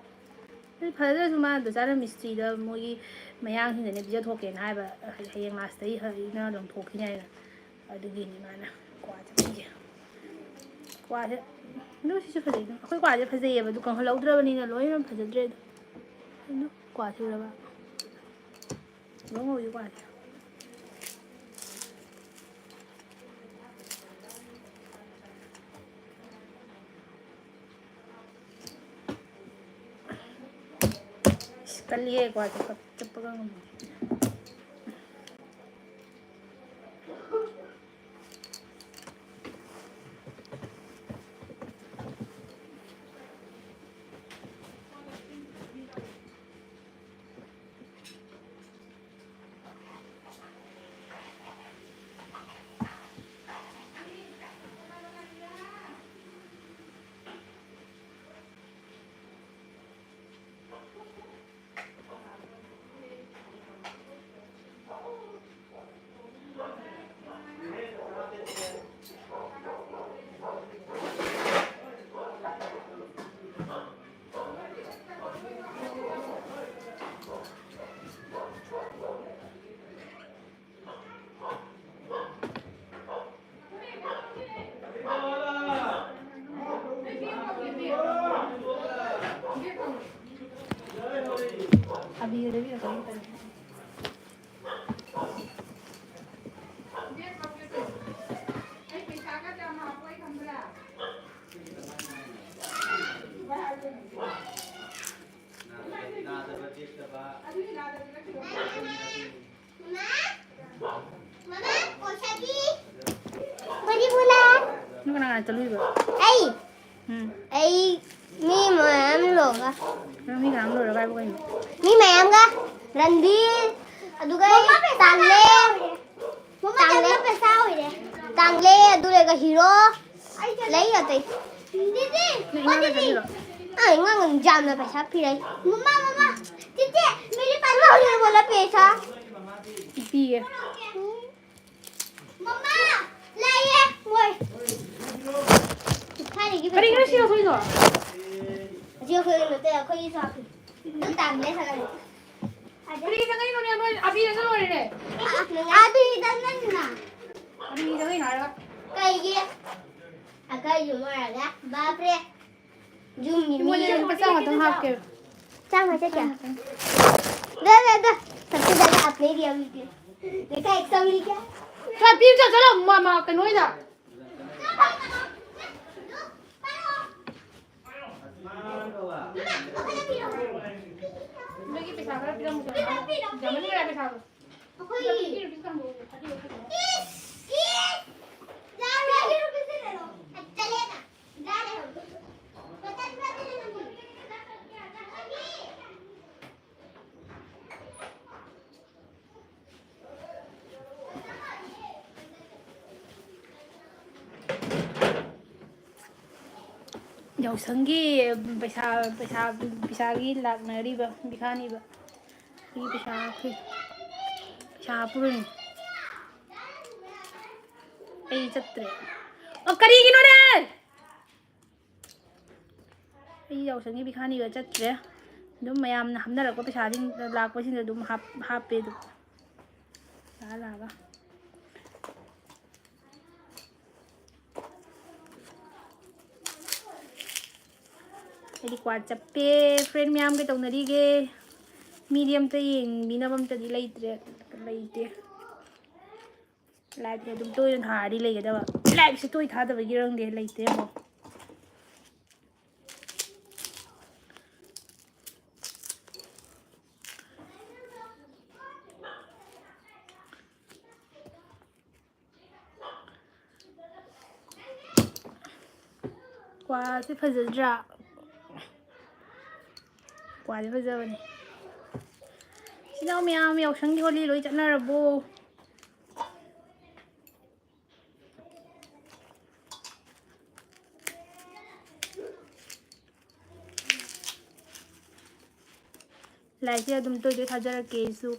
ꯑꯗꯨ ꯐꯖꯗ꯭ꯔꯁꯨ ꯃꯥ ꯗꯣꯆꯥꯅ ꯃꯤꯁꯇ꯭ꯔꯤꯗ ꯃꯣꯏꯒꯤ ꯃꯌꯥꯡꯁꯤꯡꯗꯅꯦ ꯄꯤꯖꯊꯣꯛꯀꯦꯅ ꯍꯥꯏꯕ, ꯍꯌꯦꯡ ꯂꯥꯁꯇ ꯑꯩ, ꯑꯩꯅ ꯂꯪꯊꯣꯛꯈꯤꯅꯤ ꯍꯥꯏꯅ꯫ ꯑꯗꯨꯒꯤꯅꯤ ꯃꯥꯅ ꯀ꯭ꯋꯥꯁꯦ ꯄꯤꯔꯤꯁꯦ꯫ ꯀ꯭ꯋꯥꯁꯦ, ꯑꯗꯨ ꯁꯤꯁꯨ ꯐꯖꯩꯗ꯫ ꯑꯩꯈꯣꯏ ꯀ꯭ꯋꯥꯁꯦ ꯐꯖꯩꯌꯦꯕ, ꯑꯗꯨ ꯀꯪꯍꯜꯍꯧꯗ꯭ꯔꯕꯅꯤꯅ ꯂꯣꯏꯅ ꯐꯖꯗ꯭ꯔꯦ꯫ ꯑꯗꯣ ꯑꯗꯨ ꯀ꯭ꯋꯥꯁꯦ ꯎꯔꯕ? ꯂꯣꯏ ꯉꯧꯏ ꯀ꯭ꯋꯥꯁꯦ꯫ ꯏꯁ, ꯀꯜꯂꯤꯍꯦ ꯀ꯭ꯋꯥꯁꯦ, ꯀꯞ-, ꯆꯞꯄꯒ ꯉꯝꯗꯦ꯫ ꯅꯪ ꯀꯅꯥ ꯀꯅꯥ ꯆꯠꯂꯨꯏꯕ? ꯑꯩ ꯎꯝ ꯑꯩ ꯃꯤ ꯃꯌꯥꯝ ꯂꯣꯏꯔꯒ ꯅꯪ ꯃꯤ ꯀꯅꯥꯝ ꯂꯣꯏꯔꯒ ꯍꯥꯏꯕ ꯀꯩꯅꯣ? ꯃꯤ ꯃꯌꯥꯝꯒ ꯔꯟꯕꯤꯔ ꯑꯗꯨꯒ ꯇꯥꯡꯂꯦ ꯇꯥꯡꯂꯦ ꯄꯩꯁꯥ ꯑꯣꯏꯔꯦ ꯇꯥꯡꯂꯦ ꯑꯗꯨ ꯂꯩꯔꯒ ꯍꯤꯔꯣ ꯂꯩ ꯑꯇꯩ ꯑꯩ ꯉꯥꯡꯅ ꯆꯠꯂꯤꯔꯣ? ꯑꯩ ꯉꯥꯡ ꯌꯥꯝꯅ ꯄꯩꯁꯥ ꯄꯤꯔꯛꯏ ꯃꯃꯥ ꯃꯃꯥ ꯆꯤꯆꯦ ꯃꯦꯔꯤ ꯄꯥꯁ ꯍꯧꯔꯦ ꯄꯩꯁꯥ ꯄꯤꯒꯦ ꯃꯃꯥ ꯂꯩꯌꯦ ꯃꯣꯏ ꯊꯥꯏꯅꯒꯤ ꯀꯔꯤꯒꯤꯅꯣ ꯁꯤ ꯂꯧꯊꯣꯛꯏꯗꯣ? ꯑꯁꯤ ꯑꯩꯈꯣꯏꯒꯤ ꯅꯠꯇꯦ ꯑꯩꯈꯣꯏꯒꯤ ꯁꯥꯈꯤ ꯑꯗꯨ ꯇꯥꯡꯂꯦ ꯁꯥꯒꯠꯂꯦ ꯀꯔꯤꯒꯤ ꯆꯪꯉꯛꯏꯅꯣꯅꯦ ꯅꯣꯏ ꯑꯕꯤꯅꯁꯨ ꯂꯣꯏꯔꯦꯅꯦ ꯑꯕꯤꯗ ꯅꯪꯅ ꯑꯕꯤꯒꯤ ꯆꯪꯉꯛꯏꯅꯣ ꯍꯥꯏꯔꯒ ꯀꯩꯒꯤ ꯑꯀꯥꯏꯁꯨ ꯃꯣꯏꯔꯒ ꯕꯥꯞꯔꯦ ꯌꯨꯝꯒꯤ ꯃꯤ ꯃꯣꯏꯗ ꯂꯨꯄꯥ ꯆꯥꯝꯃꯇꯪ ꯍꯥꯞꯀꯦ ꯆꯥꯝꯃ ꯆꯠꯀꯦ ꯗ ꯗ ꯗ ꯁꯛꯇꯨꯗ ꯍꯥꯞꯅꯩꯗꯤ ꯑꯕꯤꯗꯤ ꯂꯩꯀꯥꯏ ꯆꯪꯉꯤꯒꯦ ꯆꯠꯂꯣ ꯃꯃꯥ ꯀꯩꯅꯣ ꯍꯣꯏꯗ ꯅꯣꯏꯒꯤ ꯄꯩꯁꯥ ꯈꯔ ꯄꯤꯔꯝꯃꯨ ꯀꯩꯅꯣ ꯌꯥꯝꯃꯟꯈ꯭ꯔꯦ ꯄꯩꯁꯥꯗꯣ ꯌꯥꯎꯁꯪꯒꯤ ꯄꯩꯁꯥ ꯄꯩꯁꯥ ꯄꯩꯁꯥꯒꯤ ꯂꯥꯛꯅꯔꯤꯕ ꯕꯤꯈꯥꯅꯤꯕ ꯑꯩꯒꯤ ꯄꯩꯁꯥ ꯍꯥꯞꯄꯨ ꯄꯩꯁꯥ ꯍꯥꯞꯄꯨꯔꯅꯤ ꯑꯩ ꯆꯠꯇ꯭ꯔꯦ ꯑꯣ ꯀꯔꯤꯒꯤꯅꯣꯅꯦ ꯑꯩ ꯌꯥꯎꯁꯪꯒꯤ ꯕꯤꯈꯥꯅꯤꯒ ꯆꯠꯇ꯭ꯔꯦ ꯑꯗꯨꯝ ꯃꯌꯥꯝꯅ ꯍꯥꯞꯅꯔꯛꯄ ꯄꯩꯁꯥꯁꯤꯡ ꯂꯥꯛꯄꯁꯤꯡꯗꯣ ꯑꯗꯨꯝ ꯍꯥꯞꯄꯦ ꯑꯗꯨꯝ ꯂꯥꯛꯑ ꯂꯥꯛꯑꯒ ꯑꯩꯗꯤ ꯀ꯭ꯋꯥ ꯆꯞꯄꯦ ꯐ꯭ꯔꯦꯟ ꯃꯌꯥꯝ ꯀꯩ ꯇꯧꯅꯔꯤꯒꯦ ꯃꯤꯗꯤ ꯑꯝꯇ ꯌꯦꯡꯕꯤꯅꯕ ꯑꯝꯇꯗꯤ ꯂꯩꯇ꯭ꯔꯦ꯫ ꯂꯩꯇꯦ꯫ Liveꯁꯦ ꯑꯗꯨꯝ ꯇꯣꯏꯅ ꯊꯥꯔꯗꯤ ꯂꯩꯒꯗꯕ꯫ Liveꯁꯦ ꯇꯣꯏ ꯊꯥꯗꯕꯒꯤꯔ ꯈꯪꯗꯦ, ꯂꯩꯇꯦ ꯑꯃꯨꯛ꯫ ꯀ꯭ꯋꯥꯁꯦ ꯐꯖꯗ꯭ꯔꯥ? ꯀ꯭ꯋꯥꯁꯦ ꯐꯖꯕꯅꯦ꯫ ꯏꯆꯤꯟ ꯏꯅꯥꯎ ꯃꯌꯥꯝ ꯌꯥꯎꯁꯪꯒꯤ ꯍꯣꯂꯤ ꯂꯣꯏ ꯆꯠꯅꯔꯕꯣ? ꯂꯥꯏꯛꯁꯦ ꯑꯗꯨꯝ ꯇꯣꯏ ꯇꯣꯏ ꯊꯥꯖꯔꯛꯀꯦ ꯑꯩꯁꯨ꯫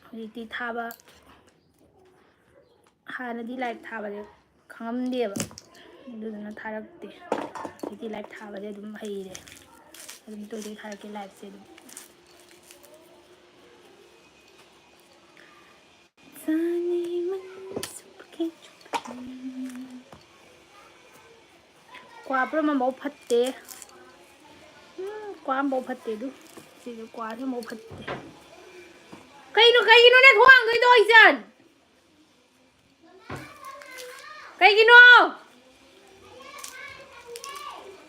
ꯍꯧꯖꯤꯛꯇꯤ ꯊꯥꯕ, ꯍꯥꯟꯅꯗꯤ ꯂꯥꯏꯛ ꯊꯥꯕꯁꯦ ꯈꯪꯉꯝꯗꯦꯕ, ꯑꯗꯨꯗꯨꯅ ꯊꯥꯔꯛꯇꯦ꯫ ꯍꯧꯖꯤꯛꯇꯤ ꯂꯥꯏꯛ ꯊꯥꯕꯁꯦ ꯑꯗꯨꯝ ꯍꯩꯔꯦ, ꯑꯗꯨꯝ ꯇꯣꯏ ꯇꯣꯏ ꯊꯥꯔꯛꯀꯦ ꯂꯥꯏꯛꯁꯦ ꯑꯗꯨꯝ꯫ ꯀ꯭ꯋꯥ ꯄꯨꯔꯝꯕꯐꯥꯎ ꯐꯠꯇꯦ꯫ ꯎꯝ, ꯀ꯭ꯋꯥ ꯑꯃꯐꯥꯎ ꯐꯠꯇꯦ ꯑꯗꯨ꯫ ꯁꯤꯁꯨ ꯀ꯭ꯋꯥꯁꯨ ꯑꯃꯐꯥꯎ ꯐꯠꯇꯦ꯫ ꯀꯩꯅꯣ, ꯀꯩꯒꯤꯅꯣꯅꯦ ꯊꯣꯡ ꯍꯥꯡꯗꯣꯏꯗꯣ, ꯏꯆꯟ? ꯀꯩꯒꯤꯅꯣ?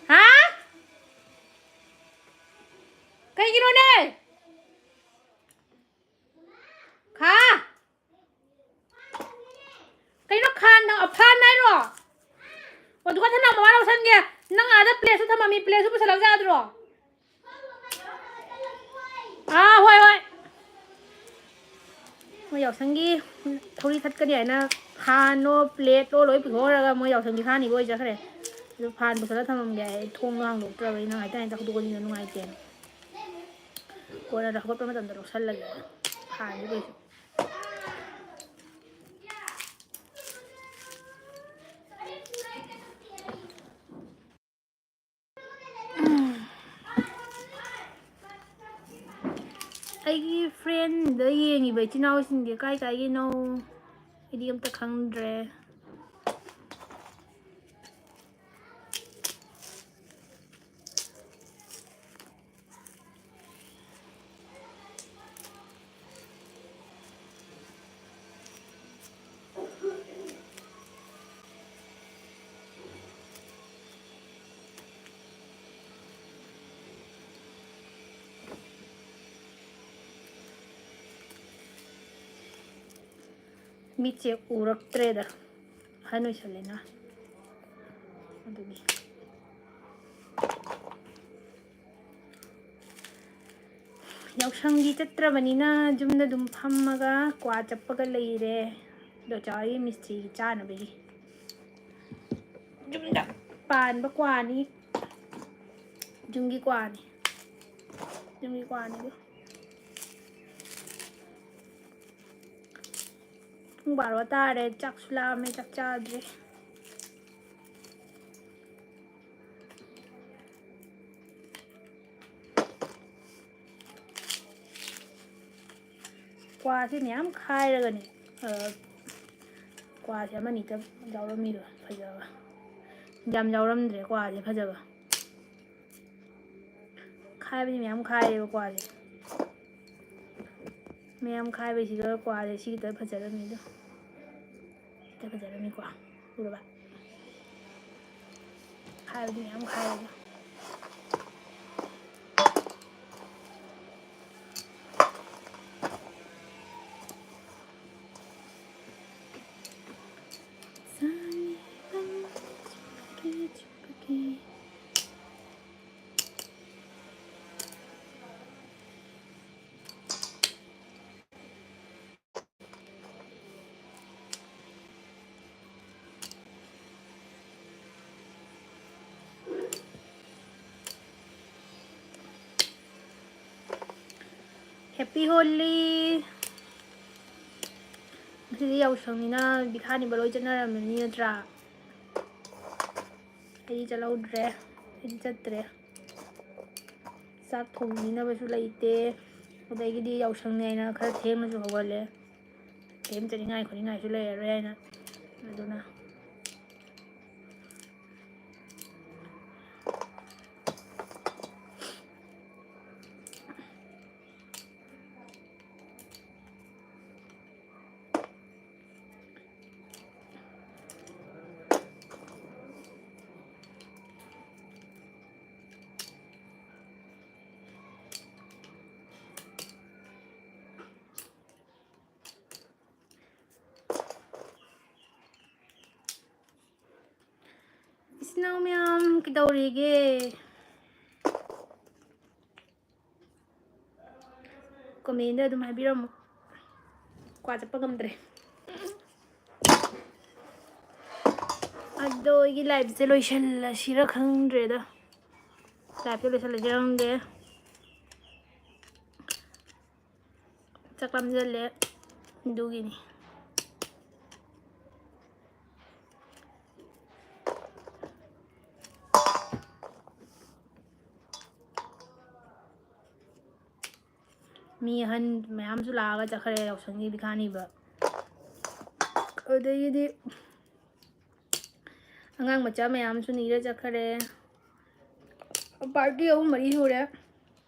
ꯍꯥ? ꯀꯩꯒꯤꯅꯣꯅꯦ? ꯈꯥ? ꯀꯩꯅꯣ ꯈꯥꯟ, ꯐꯥꯟ ꯍꯥꯏꯔꯣ? ꯑꯣ, ꯗꯨꯀꯥꯟ ꯊꯝꯃꯝꯃꯣ, ꯃꯃꯥ ꯂꯧꯁꯟꯒꯦ꯫ ꯅꯪ ꯑꯥꯗ ꯄ꯭ꯂꯦꯠꯁꯨ ꯊꯝꯃꯝꯃꯤ, ꯄ꯭ꯂꯦꯠꯁꯨ ꯄꯨꯁꯜꯂꯛ ꯌꯥꯗ꯭ꯔꯣ? ꯑꯥ, ꯍꯣꯏ, ꯍꯣꯏ꯫ ꯃꯣꯏ ꯌꯥꯎꯁꯪꯒꯤ ꯊꯧꯔꯤ ꯊꯠꯀꯅꯤ ꯍꯥꯏꯅ ꯐꯥꯟꯅꯣ, ꯄ꯭ꯂꯦꯠꯂꯣ ꯂꯣꯏ ꯄꯨꯊꯣꯛꯈ꯭ꯔꯒ ꯃꯣꯏ ꯌꯥꯎꯁꯪꯒꯤ ꯊꯥꯅꯤꯕ ꯑꯣꯏ ꯆꯠꯈ꯭ꯔꯦ꯫ ꯑꯗꯨ ꯐꯥꯟ ꯄꯨꯁꯜꯂꯒ ꯊꯝꯃꯝꯒꯦ ꯍꯥꯏ, ꯊꯣꯡꯗꯣ ꯍꯥꯡꯗꯣꯛꯇ꯭ꯔꯕꯅꯤꯅ ꯉꯥꯏꯇ ꯉꯥꯏꯇ ꯍꯧꯗꯣꯛꯑꯅꯤꯅ ꯅꯨꯡꯉꯥꯏꯇꯦꯅ꯫ ꯀꯣꯟꯅ ꯍꯧꯒꯠꯄ ꯃꯇꯝꯗ ꯂꯧꯁꯜꯂꯒꯦ ꯐꯥꯟꯁꯦ ꯀꯩꯁꯨ꯫ ꯑꯩꯒꯤ friendꯗ ꯌꯦꯡꯉꯤꯕ ꯏꯆꯤꯟ ꯏꯅꯥꯎꯁꯤꯡꯁꯦ ꯀꯥꯏ ꯀꯥꯏꯒꯤꯅꯣ? ꯑꯩꯗꯤ ꯑꯝꯇ ꯈꯪꯗ꯭ꯔꯦ꯫ ꯃꯤꯠꯁꯦ ꯎꯔꯛꯇ꯭ꯔꯦꯗ, ꯑꯍꯟ ꯑꯣꯏꯁꯜꯂꯦꯅ꯫ ꯑꯗꯨꯒꯤ ꯌꯥꯎꯁꯪꯗꯤ ꯆꯠꯇ꯭ꯔꯕꯅꯤꯅ ꯌꯨꯝꯗ ꯑꯗꯨꯝ ꯐꯝꯃꯒ ꯀ꯭ꯋꯥ ꯆꯞꯄꯒ ꯂꯩꯔꯦ꯫ ꯑꯗꯣ ꯆꯥꯎꯋꯤ ꯃꯤꯁꯇ꯭ꯔꯤꯒꯤ ꯆꯥꯅꯕꯒꯤ꯫ ꯌꯨꯝꯗ ꯄꯥꯟꯕ ꯀ꯭ꯋꯥꯅꯤ꯫ ꯌꯨꯝꯒꯤ ꯀ꯭ꯋꯥꯅꯤ꯫ ꯌꯨꯝꯒꯤ ꯀ꯭ꯋꯥꯅꯤꯗꯣ꯫ ꯄꯨꯡ ꯕꯥꯔꯣ ꯇꯥꯔꯦ꯫ ꯆꯥꯛꯁꯨ ꯂꯥꯝꯃꯦ꯫ ꯆꯥꯛ ꯆꯥꯗ꯭ꯔꯤ꯫ ꯀ꯭ꯋꯥꯁꯦ ꯃꯌꯥꯝ ꯈꯥꯏꯔꯒꯅꯦ꯫ ꯑ, ꯀ꯭ꯋꯥꯁꯦ ꯑꯃꯅꯤꯇ ꯌꯥꯎꯔꯝꯃꯤꯕ ꯐꯖꯕ꯫ ꯌꯥꯝ ꯌꯥꯎꯔꯝꯗ꯭ꯔꯦ ꯀ꯭ꯋꯥꯁꯦ ꯐꯖꯕ꯫ ꯈꯥꯏꯕꯗꯤ ꯃꯌꯥꯝ ꯈꯥꯏꯌꯦꯕ ꯀ꯭ꯋꯥꯁꯦ꯫ ꯃꯌꯥꯝ ꯈꯥꯏꯕꯁꯤꯒ ꯀ꯭ꯋꯥꯁꯦ ꯁꯤꯒꯤꯗ ꯐꯖꯔꯝꯃꯤꯗꯣ꯫ ꯁꯤꯗ ꯐꯖꯔꯝꯃꯤꯀꯣ꯫ ꯎꯔꯕ? ꯈꯥꯏꯕꯗꯤ ꯃꯌꯥꯝ ꯈꯥꯏꯌꯦꯕ꯫ Happy Holi! ꯉꯁꯤꯗꯤ ꯌꯥꯎꯁꯪꯅꯤꯅ ꯕꯤꯈꯥꯅꯤꯕ ꯂꯣꯏ ꯆꯠꯅꯔꯝꯃꯅꯤ ꯅꯠꯇ꯭ꯔꯥ? ꯑꯩꯗꯤ ꯆꯠꯍꯧꯗ꯭ꯔꯦ꯫ ꯑꯩꯗꯤ ꯆꯠꯇ꯭ꯔꯦ꯫ ꯆꯥꯛ ꯊꯣꯡꯕꯤꯅꯕꯁꯨ ꯂꯩꯇꯦ꯫ ꯑꯗꯒꯤꯗꯤ ꯌꯥꯎꯁꯪꯅꯦ ꯍꯥꯏꯅ ꯈꯔ ꯊꯦꯡꯅꯁꯨ ꯍꯧꯒꯠꯂꯦ꯫ ꯀꯩꯝ ꯆꯠꯅꯤꯡꯉꯥꯏ ꯈꯣꯠꯅꯤꯡꯉꯥꯏꯁꯨ ꯂꯩꯔꯔꯣꯏ ꯍꯥꯏꯅ꯫ ꯑꯗꯨꯅ ꯅꯪ ꯃꯌꯥꯝ ꯀꯩꯗꯧꯔꯤꯒꯦ? ꯀꯣꯃꯦꯟꯗ ꯑꯗꯨꯝ ꯍꯥꯏꯕꯤꯔꯝꯃꯨ꯫ ꯀ꯭ꯋꯥ ꯆꯠꯄ ꯉꯝꯗ꯭ꯔꯦ꯫ ꯑꯗꯣ ꯑꯩꯒꯤ ꯂꯥꯏꯞꯁꯦ ꯂꯣꯏꯁꯤꯜꯂꯁꯤꯔ ꯈꯪꯗ꯭ꯔꯦꯗ꯫ ꯂꯥꯏꯞꯁꯦ ꯂꯣꯏꯁꯤꯜꯂꯁꯤꯔ ꯈꯪꯗꯦ꯫ ꯆꯥꯛ ꯂꯥꯝꯖꯜꯂꯦ ꯑꯗꯨꯒꯤꯅꯤ꯫ ꯃꯤ ꯑꯍꯟ ꯃꯌꯥꯝꯁꯨ ꯂꯥꯛꯑꯒ ꯆꯠꯈ꯭ꯔꯦ ꯌꯥꯎꯁꯪꯒꯤ ꯄꯤꯈꯥꯅꯤꯕ꯫ ꯑꯗꯒꯤꯗꯤ ꯑꯉꯥꯡ ꯃꯆꯥ ꯃꯌꯥꯝꯁꯨ ꯅꯤꯔ ꯆꯠꯈ꯭ꯔꯦ꯫ ꯄꯥꯔꯇꯤ ꯑꯍꯨꯝ ꯃꯔꯤ ꯁꯨꯔꯦ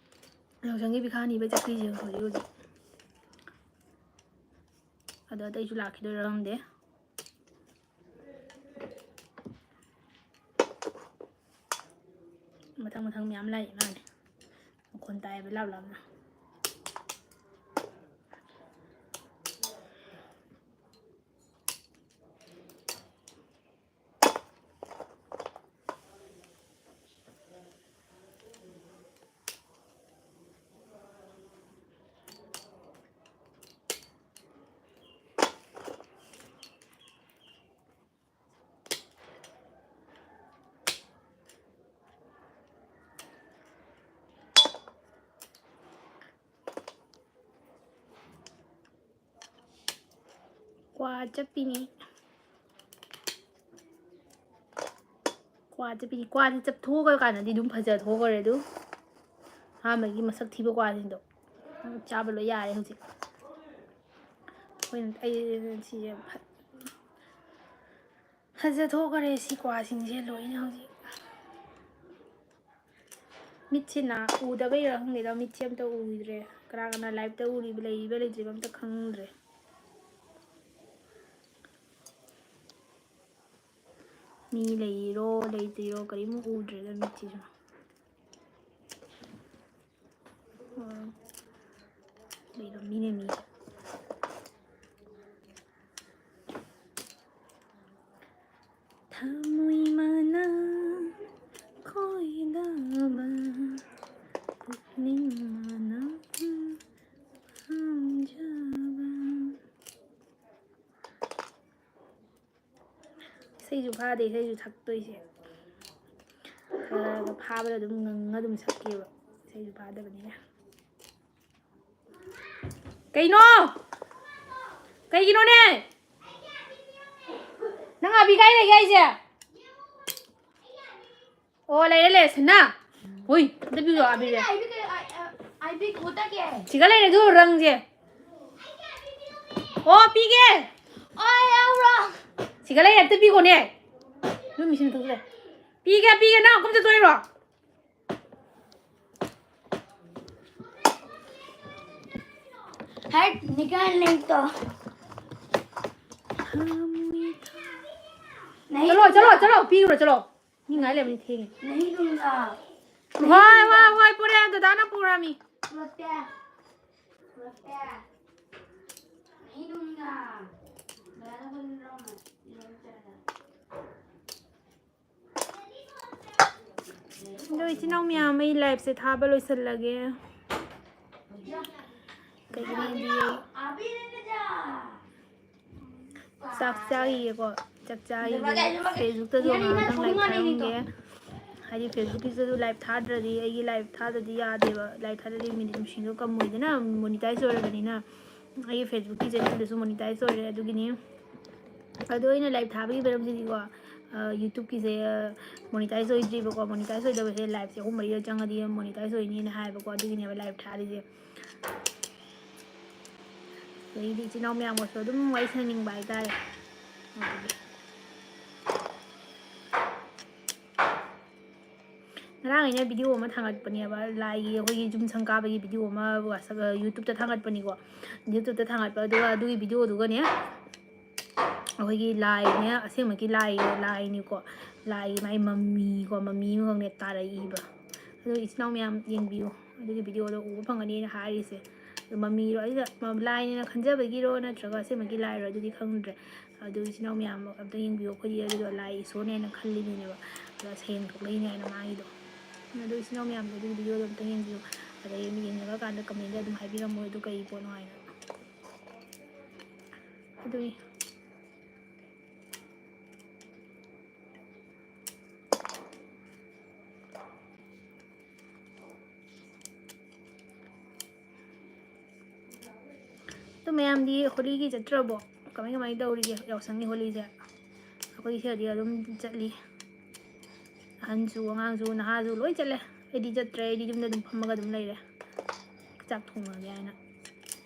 ꯌꯥꯎꯁꯪꯒꯤ ꯄꯤꯈꯥꯅꯤꯕ ꯆꯠꯈ꯭ꯔꯤꯁꯦ ꯍꯧꯖꯤꯛ ꯍꯧꯖꯤꯛ꯫ ꯑꯗꯣ ꯑꯇꯩꯁꯨ ꯂꯥꯛꯈꯤꯗꯣꯏꯔꯥ ꯈꯪꯗꯦ꯫ ꯃꯊꯪ ꯃꯊꯪ ꯃꯌꯥꯝ ꯂꯥꯛꯏ ꯃꯥꯅꯦ꯫ ꯃꯈꯣꯟ ꯇꯥꯏꯌꯦꯕ ꯂꯥꯞ ꯂꯥꯞꯅ꯫ ꯀ꯭ꯋꯥ ꯆꯞꯄꯤꯅꯤ꯫ ꯀ꯭ꯋꯥ ꯆꯞꯄꯤꯅꯤ꯫ ꯀ꯭ꯋꯥꯁꯦ ꯆꯞꯊꯣꯛꯑꯀꯥꯟꯗꯗꯤ ꯑꯗꯨꯝ ꯐꯖꯊꯣꯛꯈ꯭ꯔꯦ꯫ ꯑꯗꯨ ꯑꯍꯥꯟꯕꯒꯤ ꯃꯁꯛ ꯊꯤꯕ ꯀ꯭ꯋꯥꯁꯤꯡꯗꯣ ꯆꯥꯕ ꯂꯣꯏ ꯌꯥꯔꯦ ꯍꯧꯖꯤꯛ꯫ ꯑꯩꯈꯣꯏꯅ, ꯑꯩ ꯁꯤꯁꯦ ꯐ-, ꯐꯖꯊꯣꯛꯈ꯭ꯔꯦ ꯁꯤ ꯀ꯭ꯋꯥꯁꯤꯡꯁꯦ ꯂꯣꯏꯅ ꯍꯧꯖꯤꯛ꯫ ꯃꯤꯠꯁꯤꯅ ꯎꯗꯕꯩꯔꯥ ꯈꯪꯗꯦꯗ, ꯃꯤꯠꯁꯦ ꯑꯝꯇ ꯎꯗ꯭ꯔꯦ꯫ ꯀꯅꯥ ꯀꯅꯥ ꯂꯥꯏꯞꯇ ꯎꯔꯤꯕ, ꯂꯩꯔꯤꯕ ꯂꯩꯇ꯭ꯔꯤꯕ ꯑꯝꯇ ꯈꯪꯗ꯭ꯔꯦ꯫ ꯃꯤ ꯂꯩꯔꯤꯔꯣ ꯂꯩꯇ꯭ꯔꯤꯔꯣ ꯀꯔꯤꯝ ꯎꯗ꯭ꯔꯦꯗ ꯃꯤꯠꯁꯤꯁꯨ꯫ ꯎꯝ꯫ ꯂꯩꯔꯝꯃꯤꯅꯦ ꯃꯤꯁꯦ꯫ ꯊꯃꯣꯏ ꯃꯅꯥ ꯈꯣꯏꯗꯥꯕ, ꯄꯨꯛꯅꯤꯡ ꯃꯅꯥ ꯄꯥꯝꯖꯕ꯫ ꯏꯁꯩꯁꯨ ꯐꯥꯗꯦ, ꯏꯁꯩꯁꯨ ꯊꯛꯇꯣꯏꯁꯦ꯫ ꯈꯔ ꯈꯔ ꯐꯥꯕꯗ ꯑꯗꯨꯝ ꯉꯪꯉ ꯑꯗꯨꯝ ꯁꯛꯀꯦꯕ, ꯏꯁꯩꯁꯨ ꯐꯥꯗꯕꯅꯤꯅ꯫ ꯀꯩꯅꯣ? ꯀꯩꯒꯤꯅꯣꯅꯦ? ꯅꯪ ꯑꯕꯤ ꯀꯥꯏ ꯂꯩꯒꯦ ꯍꯥꯏꯁꯦ? ꯑꯣ, ꯂꯩꯔꯦ, ꯂꯩꯔꯦ, ꯁꯅꯥ꯫ ꯍꯨꯏ, ꯑꯝꯇ ꯄꯤꯌꯣ, ꯑꯕꯤꯁꯦ꯫ ꯑꯥꯏꯕꯤ ꯀꯩ-, ꯑꯥꯏ-, ꯑꯥ, ꯑꯥꯏꯕꯤ ꯍꯣꯇꯥ ꯀꯌꯥ ꯍꯥꯏ? ꯁꯤꯒ ꯂꯩꯔꯦ ꯑꯗꯨ ꯔꯪꯁꯦ꯫ ꯑꯣ, ꯄꯤꯒꯦ꯫ ꯑꯣ, ꯌꯥꯎꯔꯣ꯫ ꯁꯤꯒ ꯂꯩꯔꯦ, ꯑꯝꯇ ꯄꯤꯈꯣꯅꯦ꯫ ꯑꯗꯨ ꯃꯤꯁꯤꯟ ꯊꯣꯛꯂꯦ꯫ ꯄꯤꯒꯦ, ꯄꯤꯒꯦ, ꯅꯪ ꯑꯩꯈꯣꯏ ꯆꯠꯇꯣꯏꯔꯣ? हट, निकाल नहीं तो। नहीं चलो, चलो, दूंगा। चलो, पी लो, चलो। नहीं, नहीं, नहीं, नहीं। नहीं दूंगा। ꯍꯣꯏ, ꯍꯣꯏ, ꯍꯣꯏ, ꯄꯨꯔꯛꯑꯦ, ꯗꯗꯥꯅ ꯄꯨꯔꯛꯑꯃꯤ꯫ ꯄꯨꯔꯛꯇꯦ꯫ ꯄꯨꯔꯛꯇꯦ꯫ नहीं दूंगा। ꯗꯗꯥꯅ ꯄꯨꯔꯛꯑꯃꯤ꯫ ꯑꯗꯣ ꯏꯆꯤꯟ ꯏꯅꯥꯎ ꯃꯌꯥꯝ, ꯑꯩ ꯂꯥꯏꯞꯁꯦ ꯊꯥꯕ ꯂꯣꯏꯁꯤꯜꯂꯒꯦ꯫ ꯀꯩꯒꯤꯅꯣꯗꯤ ꯆꯥꯛ ꯆꯥꯈꯤꯒꯦꯀꯣ꯫ ꯆꯥꯛ ꯆꯥꯈꯤꯒꯦ꯫ ꯐꯦꯁꯕꯨꯛꯇꯁꯨ ꯉꯥꯏꯍꯥꯛꯇꯪ ꯂꯥꯏꯞ ꯊꯥꯔꯝꯒꯦ꯫ ꯍꯥꯏꯗꯤ ꯐꯦꯁꯕꯨꯛꯀꯤꯁꯤꯁꯨ ꯂꯥꯏꯞ ꯊꯥꯗ꯭ꯔꯗꯤ, ꯑꯩꯒꯤ ꯂꯥꯏꯞ ꯊꯥꯗ꯭ꯔꯗꯤ ꯌꯥꯗꯦꯕ꯫ ꯂꯥꯏꯞ ꯊꯥꯗ꯭ꯔꯗꯤ ꯃꯤꯅꯤꯠ ꯃꯁꯤꯡꯗꯣ ꯀꯝꯃꯣꯏꯗꯅ, ꯃꯣꯅꯤꯇꯥꯏꯁ ꯑꯣꯏꯔꯕꯅꯤꯅ꯫ ꯑꯩꯒꯤ ꯐꯦꯁꯕꯨꯛꯀꯤ ꯆꯦꯅꯦꯜꯗꯨꯁꯨ ꯃꯣꯅꯤꯇꯥꯏꯁ ꯑꯣꯏꯔꯦ, ꯑꯗꯨꯒꯤꯅꯤ꯫ ꯑꯗꯣ ꯑꯩꯅ ꯂꯥꯏꯞ ꯊꯥꯕꯒꯤ ꯃꯔꯝꯁꯤꯗꯤꯀꯣ, ꯑ, ꯌꯨꯇ꯭ꯌꯨꯕꯀꯤꯁꯦ, ꯑ, ꯃꯣꯅꯤꯇꯥꯏꯁ ꯑꯣꯏꯗ꯭ꯔꯤꯕꯀꯣ꯫ ꯃꯣꯅꯤꯇꯥꯏꯁ ꯑꯣꯏꯗꯕꯁꯦ ꯂꯥꯏꯞꯁꯦ ꯑꯍꯨꯝ ꯃꯔꯤꯔꯛ ꯆꯪꯉꯗꯤ ꯃꯣꯅꯤꯇꯥꯏꯁ ꯑꯣꯏꯅꯤꯅ ꯍꯥꯏꯕꯀꯣ, ꯑꯗꯨꯒꯤꯅꯦꯕ ꯂꯥꯏꯞ ꯊꯥꯔꯤꯁꯦ꯫ ꯑꯗꯩꯗꯤ ꯏꯆꯤꯟ ꯏꯅꯥꯎ ꯃꯌꯥꯝꯒꯁꯨ ꯑꯗꯨꯝ ꯋꯥꯔꯤ ꯁꯥꯟꯅꯅꯤꯡꯕ ꯍꯥꯏꯇꯥꯔꯦ꯫ ꯑꯗꯨꯒꯤ꯫ ꯉꯔꯥꯡ ꯑꯩꯅ ꯚꯤꯗꯤꯑꯣ ꯑꯃ ꯊꯥꯒꯠꯄꯅꯦꯕ, ꯂꯥꯏꯒꯤ, ꯑꯩꯈꯣꯏꯒꯤ ꯌꯨꯝ ꯁꯪꯒꯥꯕꯒꯤ ꯚꯤꯗꯤꯑꯣ ꯑꯃ WhatsApp, ꯌꯨꯇ꯭ꯌꯨꯕꯇ ꯊꯥꯒꯠꯄꯅꯤꯀꯣ꯫ ꯌꯨꯇ꯭ꯌꯨꯕꯇ ꯊꯥꯒꯠꯄ, ꯑꯗꯨꯒ ꯑꯗꯨꯒꯤ ꯚꯤꯗꯤꯑꯣꯗꯨꯒꯅꯦ, ꯑꯩꯈꯣꯏꯒꯤ ꯂꯥꯏꯅꯦ, ꯑꯁꯦꯡꯕꯒꯤ ꯂꯥꯏ, ꯂꯥꯏꯅꯤꯀꯣ, ꯂꯥꯏꯒꯤ ꯃꯥꯏ ꯃꯃꯤꯀꯣ, ꯃꯃꯤ ꯑꯃꯈꯛꯅꯦ ꯇꯥꯔꯛꯏꯕ꯫ ꯑꯗꯣ ꯏꯆꯤꯟ ꯏꯅꯥꯎ ꯃꯌꯥꯝ ꯌꯦꯡꯕꯤꯌꯨ, ꯑꯗꯨꯒꯤ ꯚꯤꯗꯤꯑꯣꯗꯣ ꯎꯕ ꯐꯪꯒꯅꯤꯅ ꯍꯥꯏꯔꯤꯁꯦ꯫ ꯑꯗꯣ ꯃꯃꯤꯔꯣ, ꯑꯩꯅ ꯃ-, ꯂꯥꯏꯅꯦꯅ ꯈꯟꯖꯕꯒꯤꯔꯣ ꯅꯠꯇ꯭ꯔꯒ ꯑꯁꯦꯡꯕꯒꯤ ꯂꯥꯏꯔꯣ, ꯑꯗꯨꯗꯤ ꯈꯪꯗ꯭ꯔꯦ꯫ ꯑ, ꯑꯗꯨ ꯏꯆꯤꯟ ꯏꯅꯥꯎ ꯃꯌꯥꯝ ꯑꯝꯇ ꯌꯦꯡꯕꯤꯌꯣ꯫ ꯑꯩꯈꯣꯏꯗꯤ ꯑꯗꯨꯗꯣ ꯂꯥꯏ ꯏꯁꯣꯔꯅꯦꯅ ꯈꯜꯂꯤꯅꯦꯕ, ꯑꯗꯣ ꯁꯌꯦꯡ ꯊꯣꯛꯂꯛꯏꯅꯦ ꯍꯥꯏꯅ ꯃꯥꯒꯤꯗꯣ꯫ ꯑꯗꯣ ꯏꯆꯤꯟ ꯏꯅꯥꯎ ꯃꯌꯥꯝꯗꯣ ꯑꯗꯨꯒꯤ ꯚꯤꯗꯤꯑꯣꯗꯣ ꯑꯝꯇ ꯌꯦꯡꯕꯤꯌꯣ꯫ ꯑꯗꯩ ꯌꯦꯡꯉꯀꯥꯟꯗ ꯀꯃꯦꯟꯗ ꯑꯗꯨꯝ ꯍꯥꯏꯕꯤꯔꯝꯃꯣ, ꯑꯗꯨ ꯀꯩ ꯄꯣꯠꯅꯣ ꯍꯥꯏꯅ꯫ ꯑꯗꯨꯅꯤ꯫ ꯑꯗꯨ ꯃꯌꯥꯝꯗꯤ ꯍꯣꯂꯤꯒꯤ ꯆꯠꯇ꯭ꯔꯕꯣ? ꯀꯃꯥꯏ ꯀꯃꯥꯏ ꯇꯧꯔꯤꯒꯦ ꯌꯥꯎꯁꯪꯒꯤ ꯍꯣꯂꯤꯁꯦ? ꯑꯩꯈꯣꯏ ꯁꯤꯗꯗꯤ ꯑꯗꯨꯝ ꯆꯠꯂꯤ꯫ ꯑꯍꯟꯁꯨ, ꯑꯉꯥꯡꯁꯨ, ꯅꯍꯥꯁꯨ ꯂꯣꯏ ꯆꯠꯂꯦ꯫ ꯑꯩꯗꯤ ꯆꯠꯇ꯭ꯔꯦ, ꯑꯩꯗꯤ ꯌꯨꯝꯗ ꯑꯗꯨꯝ ꯐꯝꯃꯒ ꯑꯗꯨꯝ ꯂꯩꯔꯦ꯫ ꯆꯥꯛ ꯊꯣꯡꯉꯒꯦ ꯍꯥꯏꯅ꯫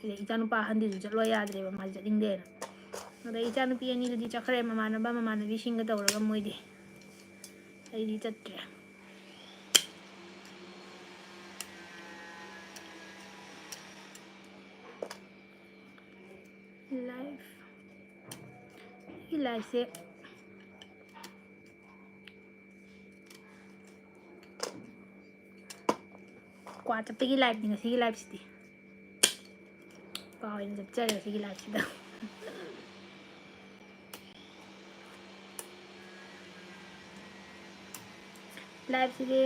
ꯑꯗꯩ ꯏꯆꯥꯅꯨꯄꯥ ꯑꯍꯟꯗꯨꯁꯨ ꯆꯠꯂꯣ ꯌꯥꯗ꯭ꯔꯦꯕ, ꯃꯥꯁꯨ ꯆꯠꯅꯤꯡꯗꯦꯅ꯫ ꯑꯗꯩ ꯏꯆꯥꯅꯨꯄꯤ ꯑꯅꯤꯗꯨꯗꯤ ꯆꯠꯈ꯭ꯔꯦ ꯃꯃꯥꯟꯅꯕ ꯃꯃꯥꯟꯅꯕꯤꯁꯤꯡꯒ ꯇꯧꯔꯒ ꯃꯣꯏꯗꯤ꯫ ꯑꯩꯗꯤ ꯆꯠꯇ꯭ꯔꯦ꯫ ꯂꯥꯏꯐ, ꯑꯩꯒꯤ ꯂꯥꯏꯐꯁꯦ ꯀ꯭ꯋꯥ ꯆꯠꯄꯒꯤ ꯂꯥꯏꯐꯅꯤ ꯉꯁꯤꯒꯤ ꯂꯥꯏꯐꯁꯤꯗꯤ꯫ ꯀ꯭ꯋꯥ ꯑꯣꯏꯅ ꯆꯠꯆꯔꯦ ꯉꯁꯤꯒꯤ ꯂꯥꯏꯐꯁꯤꯗ꯫ ꯂꯥꯏꯐꯁꯤꯗꯤ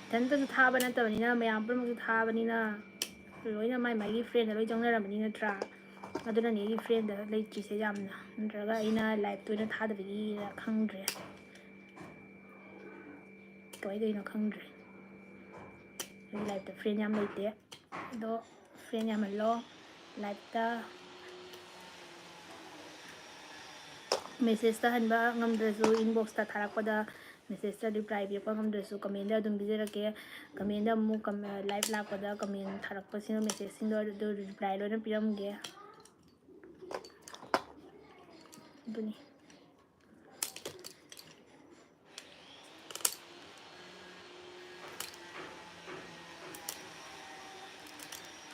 ꯏꯊꯟꯇꯁꯨ ꯊꯥꯕ ꯅꯠꯇꯕꯅꯤꯅ, ꯃꯌꯥꯝ ꯄꯨꯝꯅꯃꯛꯁꯨ ꯊꯥꯕꯅꯤꯅ, ꯂꯣꯏꯅ ꯃꯥꯏ ꯃꯥꯏꯒꯤ ꯐ꯭ꯔꯦꯟꯗ ꯂꯣꯏ ꯆꯪꯅꯔꯝꯃꯅꯤ ꯅꯠꯇ꯭ꯔꯥ? ꯑꯗꯨꯅꯅꯦ ꯑꯩꯒꯤ ꯐ꯭ꯔꯦꯟꯗ ꯂꯩꯇ꯭ꯔꯤꯁꯦ ꯌꯥꯝꯅ, ꯅꯠꯇ꯭ꯔꯒ ꯑꯩꯅ ꯂꯥꯏꯐꯇ ꯑꯣꯏꯅ ꯊꯥꯗꯕꯒꯤꯔ ꯈꯪꯗ꯭ꯔꯦ, ꯀꯃꯥꯏꯅ ꯇꯧꯔꯤꯅꯣ ꯈꯪꯗ꯭ꯔꯦ꯫ ꯑꯩꯒꯤ ꯂꯥꯏꯐꯇ ꯐ꯭ꯔꯦꯟ ꯌꯥꯝ ꯂꯩꯇꯦ, ꯑꯗꯣ ꯐ꯭ꯔꯦꯟ ꯌꯥꯝꯍꯜꯂꯣ꯫ ꯂꯥꯏꯐꯇ ꯃꯦꯁꯦꯖꯇ ꯍꯟꯕ ꯉꯝꯗ꯭ꯔꯁꯨ, ꯏꯟꯕꯣꯛꯁꯇ ꯊꯥꯔꯛꯄꯗ, ꯃꯦꯁꯦꯖꯇ ꯔꯤꯄ꯭ꯂꯥꯏ ꯄꯤꯔꯛꯄ ꯉꯝꯗ꯭ꯔꯁꯨ, ꯀꯃꯦꯟꯗ ꯑꯗꯨꯝ ꯄꯤꯖꯔꯛꯀꯦ꯫ ꯀꯃꯦꯟꯗ ꯑꯃꯨꯛ ꯀꯝ-, ꯂꯥꯏꯐ ꯂꯥꯛꯄꯗ ꯀꯃꯦꯟ ꯊꯥꯔꯛꯄꯁꯤꯡ, ꯃꯦꯁꯦꯖꯁꯤꯡꯗꯣ ꯑꯗꯨ ꯔꯤꯄ꯭ꯂꯥꯏ ꯂꯣꯏꯅ ꯄꯤꯔꯝꯒꯦ꯫ ꯑꯗꯨꯅꯤ꯫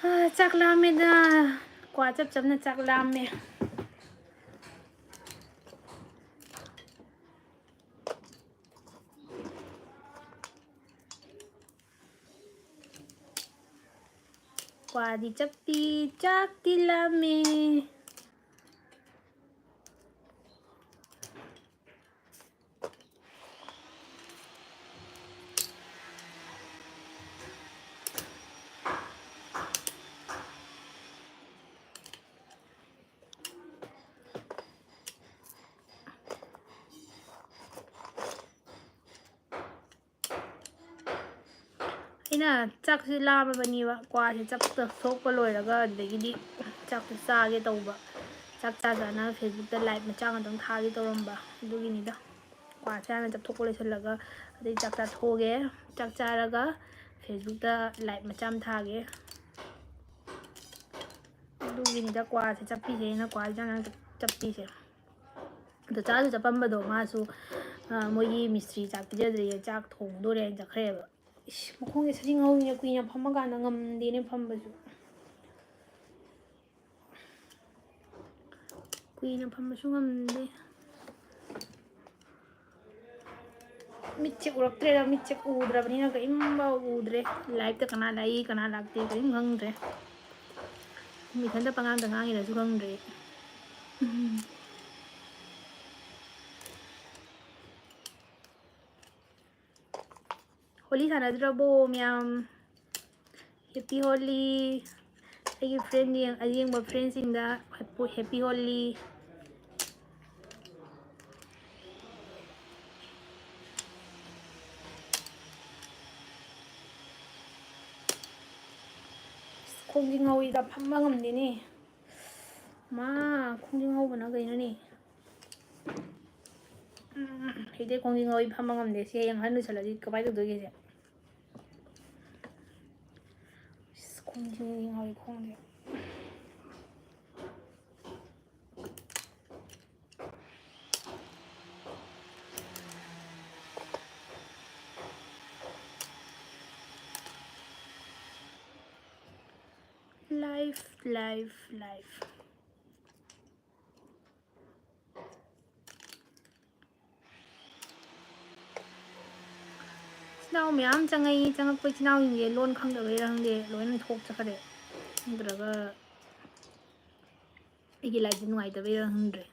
ꯍꯥ, ꯆꯥꯛ ꯂꯥꯝꯃꯦꯗ꯫ ꯀ꯭ꯋꯥ ꯆꯞ ꯆꯞꯅ ꯆꯥꯛ ꯂꯥꯝꯃꯦ꯫ ꯀ꯭ꯋꯥꯗꯤ ꯆꯞꯄꯤ, ꯆꯥꯛꯇꯤ ꯂꯥꯝꯃꯦ꯫ ꯑꯩꯅ ꯆꯥꯛꯁꯦ ꯂꯥꯝꯃꯕꯅꯦꯕ, ꯀ꯭ꯋꯥꯁꯦ ꯆꯥꯛꯇ ꯁꯣꯛꯄ ꯂꯣꯏꯔꯒ ꯑꯗꯨꯗꯒꯤꯗꯤ ꯆꯥꯛꯇꯣ ꯆꯥꯒꯦ ꯇꯧꯕ꯫ ꯆꯥꯛ ꯆꯥ ꯆꯥꯅ Facebookꯇ live ꯃꯆꯥ ꯉꯥꯛꯇꯪ ꯊꯥꯒꯦ ꯇꯧꯔꯝꯕ, ꯑꯗꯨꯒꯤꯅꯤꯗ꯫ ꯀ꯭ꯋꯥꯁꯦ ꯍꯥꯟꯅ ꯆꯥꯊꯣꯛꯄ ꯂꯣꯏꯁꯤꯜꯂꯒ ꯑꯗꯩ ꯆꯥꯛ ꯆꯥꯊꯣꯛꯑꯒꯦ꯫ ꯆꯥꯛ ꯆꯥꯔꯒ Facebookꯇ live ꯃꯆꯥ ꯑꯃ ꯊꯥꯒꯦ꯫ ꯑꯗꯨꯒꯤꯅꯤꯗ ꯀ꯭ꯋꯥꯁꯦ ꯆꯞꯄꯤꯁꯦ, ꯑꯩꯅ ꯀ꯭ꯋꯥꯁꯦ ꯆꯥꯅ ꯆꯞꯄꯤꯁꯦ꯫ ꯑꯗꯣ ꯆꯥꯁꯨ ꯆꯠꯄꯝꯕꯗꯣ ꯃꯥꯁꯨ, ꯑ, ꯃꯣꯏꯒꯤ ꯃꯤꯁꯇ꯭ꯔꯤ ꯆꯥꯛ ꯄꯤꯖꯗ꯭ꯔꯤꯌꯦ, ꯆꯥꯛ ꯊꯣꯡꯗꯣꯔꯦ ꯍꯥꯏꯅ ꯆꯠꯈ꯭ꯔꯦꯕ꯫ ꯏꯁ, ꯃꯈꯣꯡꯁꯦ ꯁꯖꯤꯡ ꯍꯧꯔꯤꯅꯦ, ꯀꯨꯏꯅ ꯐꯝꯃꯀꯥꯟꯗ ꯉꯝꯗꯦꯅꯦ ꯐꯝꯕꯁꯨ꯫ ꯀꯨꯏꯅ ꯐꯝꯕꯁꯨ ꯉꯝꯗꯦ꯫ ꯃꯤꯠꯁꯦ ꯎꯔꯛꯇ꯭ꯔꯦꯗ, ꯃꯤꯠꯁꯦ ꯎꯗ꯭ꯔꯕꯅꯤꯅ ꯀꯔꯤꯝ ꯎꯗ꯭ꯔꯦ꯫ Liveꯇ ꯀꯅꯥ ꯂꯥꯛꯏ, ꯀꯅꯥ ꯂꯥꯛꯇꯦ, ꯀꯔꯤꯝ ꯈꯪꯗ꯭ꯔꯦ꯫ ꯏꯊꯟꯇ ꯄꯉꯥꯡꯗ ꯉꯥꯡꯉꯤꯔꯁꯨ ꯈꯪꯗ꯭ꯔꯦ꯫ ꯍꯣꯂꯤ ꯁꯥꯟꯅꯗ꯭ꯔꯕꯣ ꯃꯌꯥꯝ? Happy Holi꯫ ꯑꯩꯒꯤ friend ꯌꯦꯡ-, ꯑꯌꯦꯡꯕ friendꯁꯤꯡꯗ happy Holi꯫ ꯈꯣꯡꯖꯤꯡ ꯍꯧꯏꯗ ꯐꯝꯕ ꯉꯝꯗꯦꯅꯦ꯫ ꯃꯥ, ꯈꯣꯡꯖꯤꯡ ꯍꯧꯕꯅ ꯀꯩꯅꯣꯅꯦ? ꯎꯝ, ꯍꯧꯖꯤꯛꯇꯤ ꯈꯣꯡꯖꯤꯡ ꯍꯧꯏ ꯐꯝꯕ ꯉꯝꯗꯦ꯫ ꯁꯤ ꯍꯌꯦꯡ ꯑꯍꯟ ꯑꯣꯏꯁꯜꯂꯗꯤ ꯀꯃꯥꯏꯅ ꯇꯧꯗꯣꯏꯒꯦ ꯁꯦ? ꯏꯁ, ꯈꯣꯡꯖꯤꯡ ꯍꯧꯏ ꯈꯣꯡꯁꯦ꯫ Life, life, life꯫ ꯏꯆꯤꯟ ꯏꯅꯥꯎ ꯃꯌꯥꯝ ꯆꯪꯉꯛꯏ꯫ ꯆꯪꯉꯛꯄ ꯏꯆꯤꯟ ꯏꯅꯥꯎꯁꯤꯡꯁꯦ ꯂꯣꯟ ꯈꯪꯗꯕꯩꯔ ꯈꯪꯗꯦ, ꯂꯣꯏꯅ ꯊꯣꯛ ꯆꯠꯈ꯭ꯔꯦ꯫ ꯅꯠꯇ꯭ꯔꯒ ꯑꯩꯒꯤ liveꯁꯦ ꯅꯨꯡꯉꯥꯏꯇꯕꯩꯔ ꯈꯪꯗ꯭ꯔꯦ꯫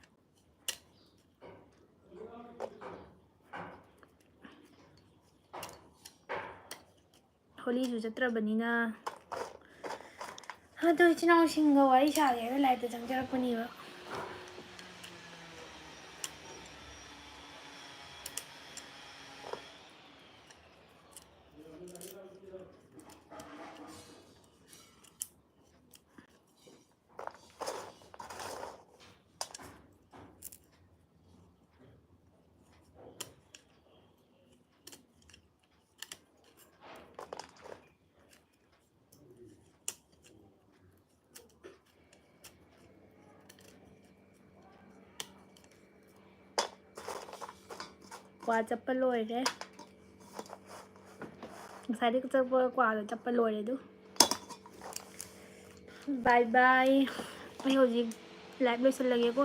ꯍꯣꯂꯤꯁꯨ ꯆꯠꯇ꯭ꯔꯕꯅꯤꯅ꯫ ꯑꯗꯣ ꯏꯆꯤꯟ ꯏꯅꯥꯎꯁꯤꯡꯒ ꯋꯥꯔꯤ ꯁꯥꯒꯦꯅ liveꯇ ꯆꯪꯖꯔꯛꯄꯅꯦꯕ꯫ ꯀ꯭ꯋꯥ ꯆꯞꯄ ꯂꯣꯏꯔꯦ꯫ ꯉꯁꯥꯏꯗꯒꯤ ꯆꯠꯄ ꯀ꯭ꯋꯥꯗꯣ ꯆꯞꯄ ꯂꯣꯏꯔꯦ ꯑꯗꯨ꯫ ꯕꯥꯏ ꯕꯥꯏ꯫ ꯑꯩ ꯍꯧꯖꯤꯛ ꯂꯥꯏꯚ ꯂꯣꯏꯁꯤꯜꯂꯒꯦꯀꯣ꯫